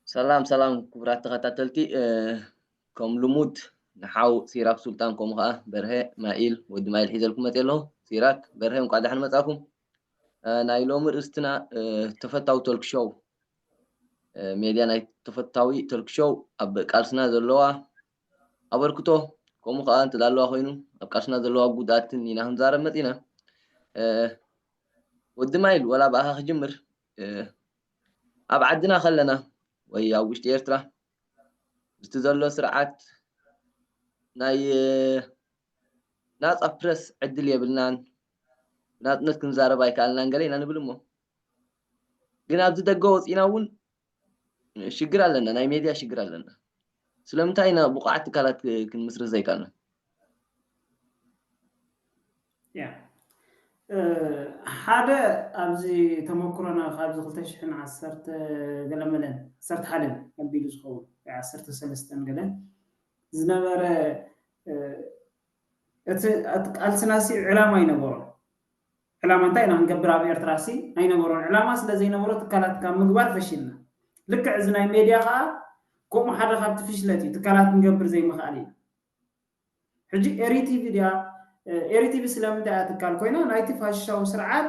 ሰላም ሰላም ክቡራት ተኸታተልቲ፣ ከም ልሙድ ንሓው ሲራክ ሱልጣን፣ ከምኡ ኸዓ በርሀ ማኢል፣ ወዲ ማኢል ሒዘልኩም መፅየ ኣለኹ። ሲራክ፣ በርሀ፣ እንኳዕ ደሓን መፃእኩም። ናይ ሎሚ ርእስትና ተፈታዊ ቶልክ ሾው፣ ሜድያ ናይ ተፈታዊ ቶልክ ሾው ኣብ ቃልስና ዘለዋ ኣበርክቶ፣ ከምኡ ኸዓ እንተ ኣለዋ ኮይኑ ኣብ ቃልስና ዘለዋ ጉድኣትን ኢና ክንዛረብ መፂና። ወዲ ማይል፣ ወላ ብኣኻ ክጅምር። ኣብ ዓድና ከለና ወይ ኣብ ውሽጢ ኤርትራ ምስቲ ዘሎ ስርዓት ናይ ናፃ ፕረስ ዕድል የብልናን፣ ብናፅነት ክንዛረብ ኣይከኣልናን ገለ ኢና ንብል። እሞ ግን ኣብዚ ደገ ወፂና እውን ሽግር ኣለና፣ ናይ ሜድያ ሽግር ኣለና። ስለምንታይ ኢና ብቑዓት ትካላት ክንምስርት ዘይከኣልና? ያ ሓደ ኣብዚ ተመክሮና ካብዚ ክልተ ሽሕን ዓሰርተ ገለመለን ዓሰርተ ሓደን ኣቢሉ ዝኸውን ዓሰርተ ሰለስተን ገለን ዝነበረ እቲ ቃልስናሲ ዕላማ ኣይነበሮን። ዕላማ እንታይ ኢና ክንገብር ኣብ ኤርትራ ሲ ኣይነበሮን። ዕላማ ስለ ዘይነበሮ ትካላት ካብ ምግባር ፈሽልና። ልክዕ እዚ ናይ ሜድያ ከዓ ከምኡ ሓደ ካብቲ ፍሽለት እዩ። ትካላት ክንገብር ዘይምኽኣል ኢና። ሕጂ ኤሪቲቪ ድያ? ኤሪቲቪ ስለምንታይ እያ ትካል ኮይና? ናይቲ ፋሽሻዊ ስርዓት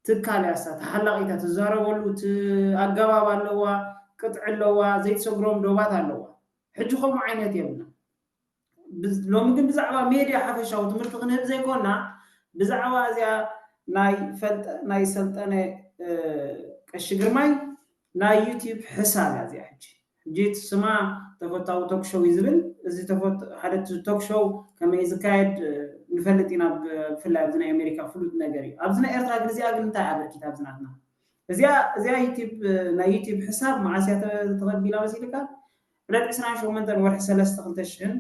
ትካል እያ። እሳ ተሓላቒታ ትዛረበሉ እቲ ኣገባብ ኣለዋ፣ ቅጥዒ ኣለዋ፣ ዘይትሰግሮም ዶባት ኣለዋ። ሕጂ ከምኡ ዓይነት የብልና። ሎሚ ግን ብዛዕባ ሜድያ ሓፈሻዊ ትምህርቲ ክንህብ ዘይኮና ብዛዕባ እዚኣ ናይ ፈልጠ ናይ ሰልጠነ ቀሺ ግርማይ ናይ ዩቲዩብ ሕሳብ እያ እዚኣ። ሕጂ ሕጂ እቲ ስማ ተፈታዊ ቶክሾው እዩ ዝብል። እዚ ሓደ ቶክሾው ከመይ ዝካየድ ንፈልጥ ኢና። ብፍላይ ኣብዚ ናይ ኣሜሪካ ፍሉጥ ነገር እዩ። ኣብዚ ናይ ኤርትራ ግን እዚኣ ግን እንታይ ኣበርኪት ኣብዚ ናትና እዚኣ እዚኣ ዩቲዩብ ናይ ዩቲዩብ ሕሳብ መዓስ እያ ተቐቢላ መሲልካ? ዕለት ዕስራን ሸሞንተን ወርሒ ሰለስተ ክልተ ሽሕን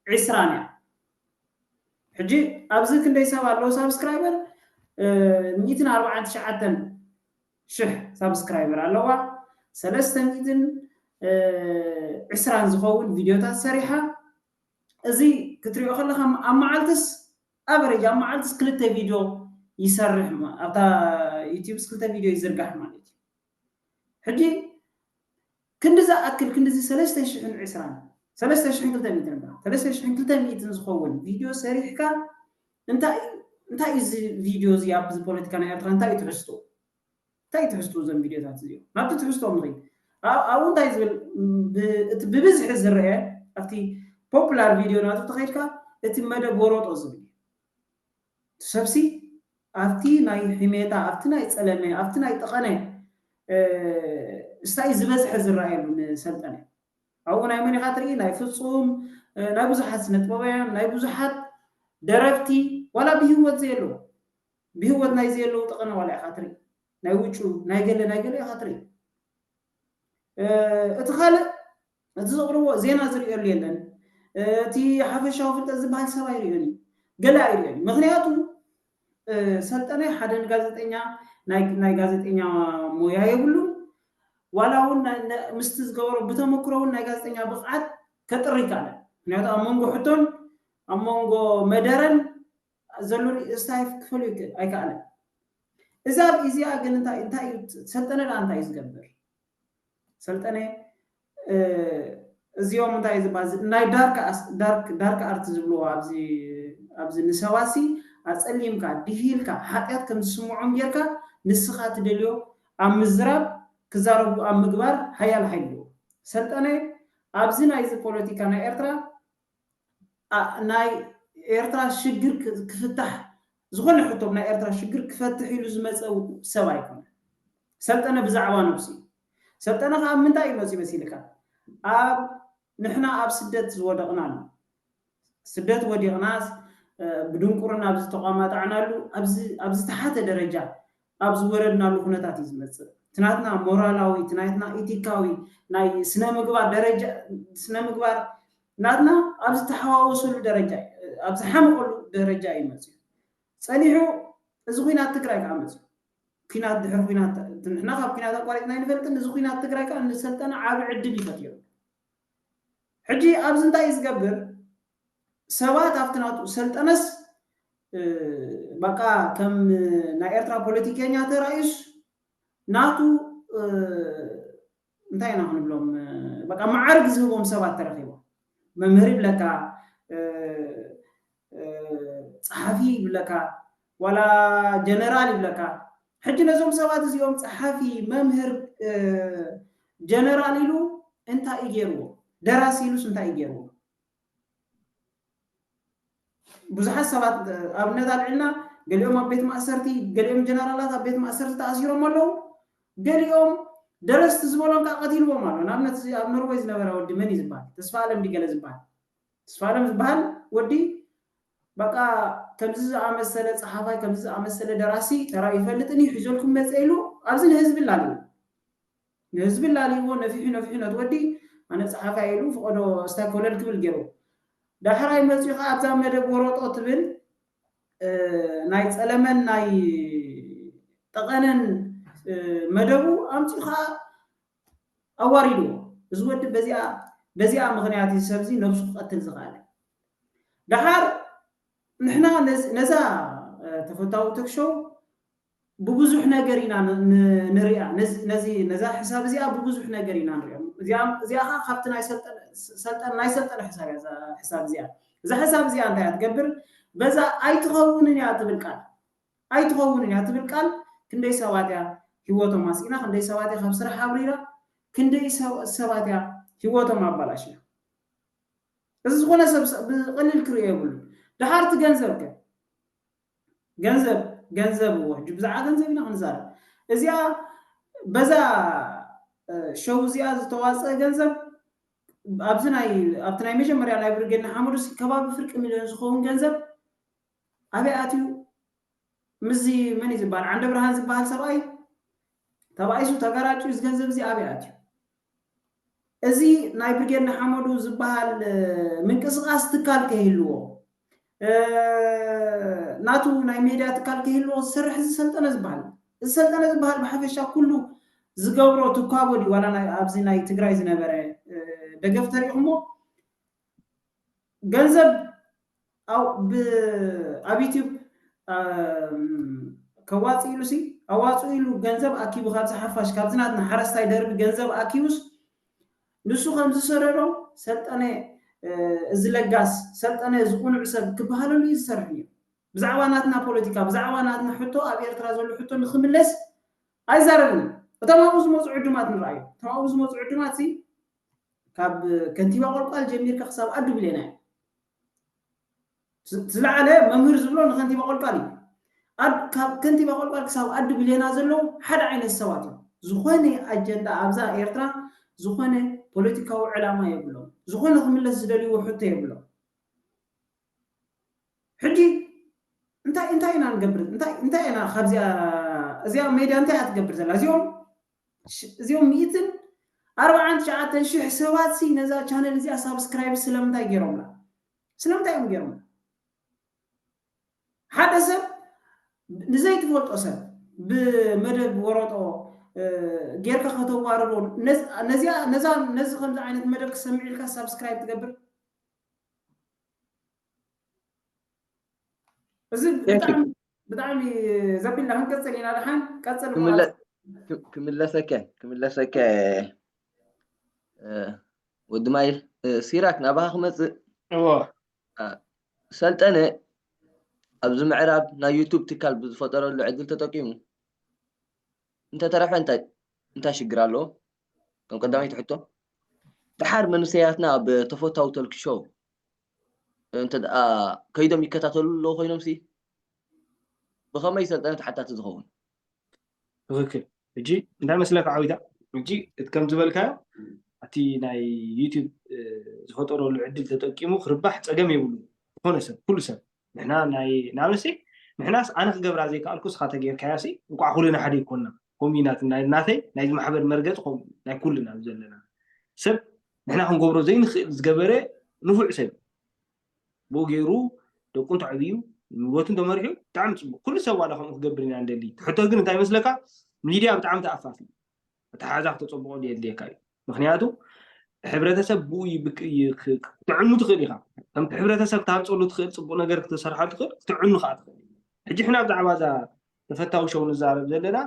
ዕስራን እያ። ሕጂ ኣብዚ ክንደይ ሰብ ኣለዎ ሳብስክራይበር? ሚእትን ኣርባዓን ትሽዓተን ሽሕ ሳብስክራይበር ኣለዋ። ሰለስተ ሚእትን ዕስራን ዝኸውን ቪድዮታት ሰሪሓ። እዚ ክትሪኦ ከለካ ኣብ መዓልትስ ኣቨሬጅ ኣብ መዓልትስ ክልተ ቪድዮ ይሰርሕ፣ ኣብታ ዩቲዩብስ ክልተ ቪድዮ ይዝርጋሕ ማለት እዩ። ሕጂ ክንዲ ዝኣክል ክንዲ እዚ ሰለስተ ሽሕን ዕስራን ሰለስተ ሽሕን ክልተ ሚእትን እባ ሰለስተ ሽሕን ክልተ ሚእትን ዝኸውን ቪድዮ ሰሪሕካ እንታይ እንታይ እዚ ቪድዮ እዚ ኣብዚ ፖለቲካ ናይ ኤርትራ እንታይ እዩ ትሕዝቶ እንታይ እዩ ትሕዝቶ እዞም ቪድዮታት እዚኦም ናብቲ ትሕዝቶ ንኸይድ ኣብኡ እንታይ ዝብል እቲ ብብዝሒ ዝረአ ኣብቲ ፖፑላር ቪድዮ ናቱ ተኸይድካ እቲ መደብ ወሮጦ ዝብል እዩ ሰብሲ ኣብቲ ናይ ሒሜታ ኣብቲ ናይ ፀለመ ኣብቲ ናይ ጠቐነ እንታይ ዝበዝሐ ዝረኣየሉ ንሰልጠነ ኣብኡ ናይ መን ኢኻ ትርኢ ናይ ፍፁም ናይ ብዙሓት ስነጥበባውያን ናይ ብዙሓት ደረፍቲ ዋላ ብህወት ዘየለዉ ብህወት ናይ ዘየለዉ ጠቐነ ዋላ ኢኻ ትርኢ ናይ ውጩ ናይ ገለ ናይ ገለ ኢኻ ትርኢ እቲ ካልእ እቲ ዘቕርቦ ዜና ዝርእየሉ የለን እቲ ሓፈሻዊ ፍልጠት ዝበሃል ሰብ ኣይርእዮን እዩ ገለ ኣይርእዮን እዩ ምክንያቱ ሰልጠነ ሓደ ንጋዜጠኛ ናይ ጋዜጠኛ ሞያ የብሉ ዋላ እውን ምስቲ ዝገበሮ ብተመክሮ እውን ናይ ጋዜጠኛ ብቕዓት ከጥሪ ይከኣለ ምክንያቱ ኣብ መንጎ ሕቶን ኣብ መንጎ መደረን ዘሎ ርእስታ ክፈልዩ ኣይከኣለን እዛ እዚኣ ግን እንታይ እንታይ እዩ ሰልጠነ ደኣ እንታይ እዩ ዝገብር ሰልጠነ እዚኦም እንታይ ዝበሃል ናይ ዳርክ ኣርት ዝብልዎ ኣብዚ ንሰባሲ ኣፀሊምካ ድሂልካ ሓጢኣት ከም ዝስምዖም ጌርካ ንስኻ ትደልዮ ኣብ ምዝራብ ክዛረቡ ኣብ ምግባር ሓያል ሓይሊ ኣለዎ ሰልጠነ ኣብዚ ናይዚ ፖለቲካ ናይ ኤርትራ ናይ ኤርትራ ሽግር ክፍታሕ ዝኾነ ሕቶም ናይ ኤርትራ ሽግር ክፈትሕ ኢሉ ዝመፀ ሰብ ኣይኮነ ሰልጠነ ብዛዕባ ነብሱ እዩ ሰልጠነ ከዓ ምንታይ እዩ መፅኡ መሲልካ ኣብ ንሕና ኣብ ስደት ዝወደቕናሉ ስደት ወዲቕናስ ብድንቁርና ኣብ ዝተቋማጣዕናሉ ኣብ ዝተሓተ ደረጃ ኣብ ዝወረድናሉ ኩነታት እዩ ዝመፅእ ትናትና ሞራላዊ ትናትና ኢቲካዊ ናይ ስነ ምግባር ደረጃ ስነ ምግባር ናትና ኣብ ዝተሓዋወሰሉ ደረጃ ኣብ ዝሓመቐሉ ደረጃ እዩ መፅኡ ፀኒሑ እዚ ኩናት ትግራይ ከዓ መፅኡ ኩናት ድሕሪ ኩናት ንሕና ካብ ኩናት ኣቋሪፅና ይንፈልጥን እዚ ኩናት ትግራይ ከዓ ንሰልጠነ ዓብ ዕድል ይፈትዮ ሕጂ ኣብዚ እንታይ እዩ ዝገብር ሰባት ኣብቲ ናቱ ሰልጠነስ በቃ ከም ናይ ኤርትራ ፖለቲከኛ ተራእዩስ ናቱ እንታይ ኢና ክንብሎም፣ በቃ መዓርግ ዝህቦም ሰባት ተረኺቦም። መምህር ይብለካ፣ ጸሓፊ ይብለካ፣ ዋላ ጀነራል ይብለካ። ሕጂ ነዞም ሰባት እዚኦም ጸሓፊ፣ መምህር፣ ጀነራል ኢሉ እንታይ እዩ ገይርዎ? ደራሲ ኢሉስ እንታይ እዩ ገይርዎ? ብዙሓት ሰባት ኣብነት ኣልዒልና፣ ገሊኦም ኣብ ቤት ማእሰርቲ፣ ገሊኦም ጀነራላት ኣብ ቤት ማእሰርቲ ተኣሲሮም ኣለዉ። ገሊኦም ደረስቲ ዝበሎም ከዓ ቀቲልዎም ኣሎ። ንኣብነት እዚ ኣብ ኖርወይ ዝነበረ ወዲ መን እዩ ዝበሃል? ተስፋ ኣለም ድገለ ዝበሃል። ተስፋ ኣለም ዝበሃል ወዲ በቃ ከምዚ ዝኣመሰለ ጸሓፋይ፣ ከምዚ ዝኣመሰለ ደራሲ ተራኡ ይፈልጥን እዩ፣ ሒዘልኩም መጸ ኢሉ ኣብዚ ንህዝቢ ላልዩ። ንህዝቢ ላልይዎ ነፊሑ ነፊሑ ነቲ ወዲ ኣነ ጸሓፋይ ኢሉ ፍቐዶ እስታይ ኮለል ክብል ገይሩ። ዳሕራይ መጺኡ ከዓ ኣብዛ መደብ ወረጦ ትብል ናይ ጸለመን ናይ ጠቐነን መደቡ ኣምጺኡ ከዓ ኣዋሪድዎ። እዚ ወዲ በዚኣ በዚኣ ምኽንያት እዩ ሰብዚ ነብሱ ክቐትል ዝኽኣለ። ደሓር ንሕና ነዛ ተፈታዊ ተክሾው ብብዙሕ ነገር ኢና ንሪኣ። ነዛ ሕሳብ እዚኣ ብብዙሕ ነገር ኢና ንሪኦ። እዚኣ ከዓ ካብቲ ናይ ሰልጠነ ናይ ሰልጠነ ሕሳብ እያ። ሕሳብ እዚኣ እዛ ሕሳብ እዚኣ እንታይ እያ ትገብር? በዛ ኣይትኸውንን እያ ትብል ቃል ኣይትኸውንን እያ ትብል ቃል ክንደይ ሰባት እያ ህይወቶም ኣስኢና፣ ክንደይ ሰባት እያ ካብ ስራሕ ኣብሪራ፣ ክንደይ ሰባት እያ ህይወቶም ኣባላሽያ። እዚ ዝኾነ ሰብ ብቐሊል ክርእዮ የብሉ። ደሓርቲ ገንዘብ ከ ገንዘብ ገንዘብ እዎ ሕጂ ብዛዕባ ገንዘብ ኢና ክንዛረብ። እዚኣ በዛ ሸው እዚኣ ዝተዋፀአ ገንዘብ ኣብዚ ናይ ኣብቲ ናይ መጀመርያ ናይ ብርጌድ ንሓመዱ ከባቢ ፍርቂ ሚልዮን ዝኸውን ገንዘብ ኣበይ ኣትዩ? ምስዚ መን እዩ ዝበሃል? ዓንደ ብርሃን ዝበሃል ሰብኣይ ተባኢሱ ተገራጭ እዚ ገንዘብ እዚ ኣበይ ኣትዩ? እዚ ናይ ብርጌድ ንሓመዱ ዝበሃል ምንቅስቃስ ትካል ከይህልዎ ናቱ ናይ ሜድያ ትካል ከይህልዎ ዝሰርሕ እዚ ሰልጠነ ዝበሃል እዚ ሰልጠነ ዝበሃል ብሓፈሻ ኩሉ ዝገብሮ ትኳቦ ድዩ ዋላ ኣብዚ ናይ ትግራይ ዝነበረ ደገፍ ተሪኢኹሞ ገንዘብ ኣብ ዩቲዩብ ከዋፅእ ኢሉ ሲ ኣዋፅኡ ኢሉ ገንዘብ ኣኪቡ ካብዚ ሓፋሽ ካብዚ ናትና ሓረስታይ ደርቢ ገንዘብ ኣኪቡስ ንሱ ከም ዝሰደዶ ሰልጠነ እዚ ለጋስ ሰልጠነ እዚ ቁኑዕ ሰብ ክበሃለሉ እዩ ዝሰርሕ እዩ። ብዛዕባ ናትና ፖለቲካ ብዛዕባ ናትና ሕቶ ኣብ ኤርትራ ዘሎ ሕቶ ንክምለስ ኣይዛረብን። እቶም ኣብኡ ዝመፁ ዕዱማት ንረኣዩ እቶም ኣብኡ ዝመፁ ዕዱማት ሲ ካብ ከንቲባ ቆልቋል ጀሚርካ ክሳብ ኣዱ ብሌና እዩ። ዝለዓለ መምህር ዝብሎ ንከንቲባ ቆልቋል እዩ። ካብ ከንቲባ ቆልቋል ክሳብ ኣዱ ብሌና ዘለዉ ሓደ ዓይነት ሰባት እዮም። ዝኾነ ኣጀንዳ ኣብዛ ኤርትራ ዝኾነ ፖለቲካዊ ዕላማ የብሎም። ዝኾነ ክምለስ ዝደልይዎ ሕቶ የብሎም። ሕጂ እንታይ እንታይ ኢና ንገብር? እንታይ እንታይ ኢና ካብዚኣ እዚኣ ሜድያ እንታይ እያ ትገብር ዘላ? እዚኦም እዚኦም ሚእትን ኣርባዓን ትሽዓተን ሽሕ ሰባት ሲ ነዛ ቻነል እዚኣ ሳብስክራይብ ስለምንታይ ገይሮምላ? ስለምንታይ እዮም ገይሮምላ? ሓደ ሰብ ንዘይትፈልጦ ሰብ ብመደብ ወረጦ ጌርካ ከተዋርዶ ነዚ ከምዚ ዓይነት መደብ ክሰምዕ ኢልካ ሳብስክራይብ ትገብር እዚ ብጣዕሚ ዘቢልና ክንቀፅል ኢና። ደሓን ቀፅል። ክምለሰከ ክምለሰከ ወዲ ማይል ሲራክ ናባኻ ክመፅእ እዎ። ሰልጠነ ኣብዚ ምዕራብ ናይ ዩቱብ ትካል ብዝፈጠረሉ ዕድል ተጠቂሙ እንተተረፈ እንታይ እንታይ ሽግር ኣለዎ? ከም ቀዳመይቲ ሕቶ ደሓር መንእሰያትና ኣብ ተፈታዊ ተልኪ ሾው እንተ ደኣ ከይዶም ይከታተሉ ኣለዉ ኮይኖም ሲ ብኸመይ ሰልጠነ ተሓታቲ ዝኸውን? ትኽክል። ሕጂ እንታይ መስለካ ዓዊታ ሕጂ እቲ ከም ዝበልካዮ እቲ ናይ ዩቲብ ዝፈጠረሉ ዕድል ተጠቂሙ ክርባሕ ፀገም የብሉ ዝኾነ ሰብ ኩሉ ሰብ ንሕና ናይ ንኣብነሲ ንሕናስ ኣነ ክገብራ ዘይከኣልኩ ስኻ ተጌርካያ ሲ እንቋዕ ኩልና ሓደ ይኮንና ኮሚናት ናተይ ናይዚ ማሕበር መርገፂ ኮም ናይ ኩልና ዘለና ሰብ ንሕና ክንገብሮ ዘይንኽእል ዝገበረ ንፉዕ ሰብ ብኡ ገይሩ ደቁ እንተዕብዩ ንብረቱ እንተመሪሑ ብጣዕሚ ፅቡቅ ኩሉ ሰብ ዋላ ከምኡ ክገብር ኢና ንደሊ ሕቶ ግን እንታይ መስለካ ሚድያ ብጣዕሚ ተኣፋፊ ኣተሓዛ ክተፀብቆ የድልየካ እዩ ምክንያቱ ሕብረተሰብ ብኡ ክጥዕኑ ትኽእል ኢኻ ከምቲ ሕብረተሰብ ታምፀሉ ትኽእል ፅቡቅ ነገር ክትሰርሓሉ ትኽእል ክትዕኑ ከዓ ትኽእል ሕጂ ሕና ብዛዕባ እዛ ተፈታዊ ሸው ንዛረብ ዘለና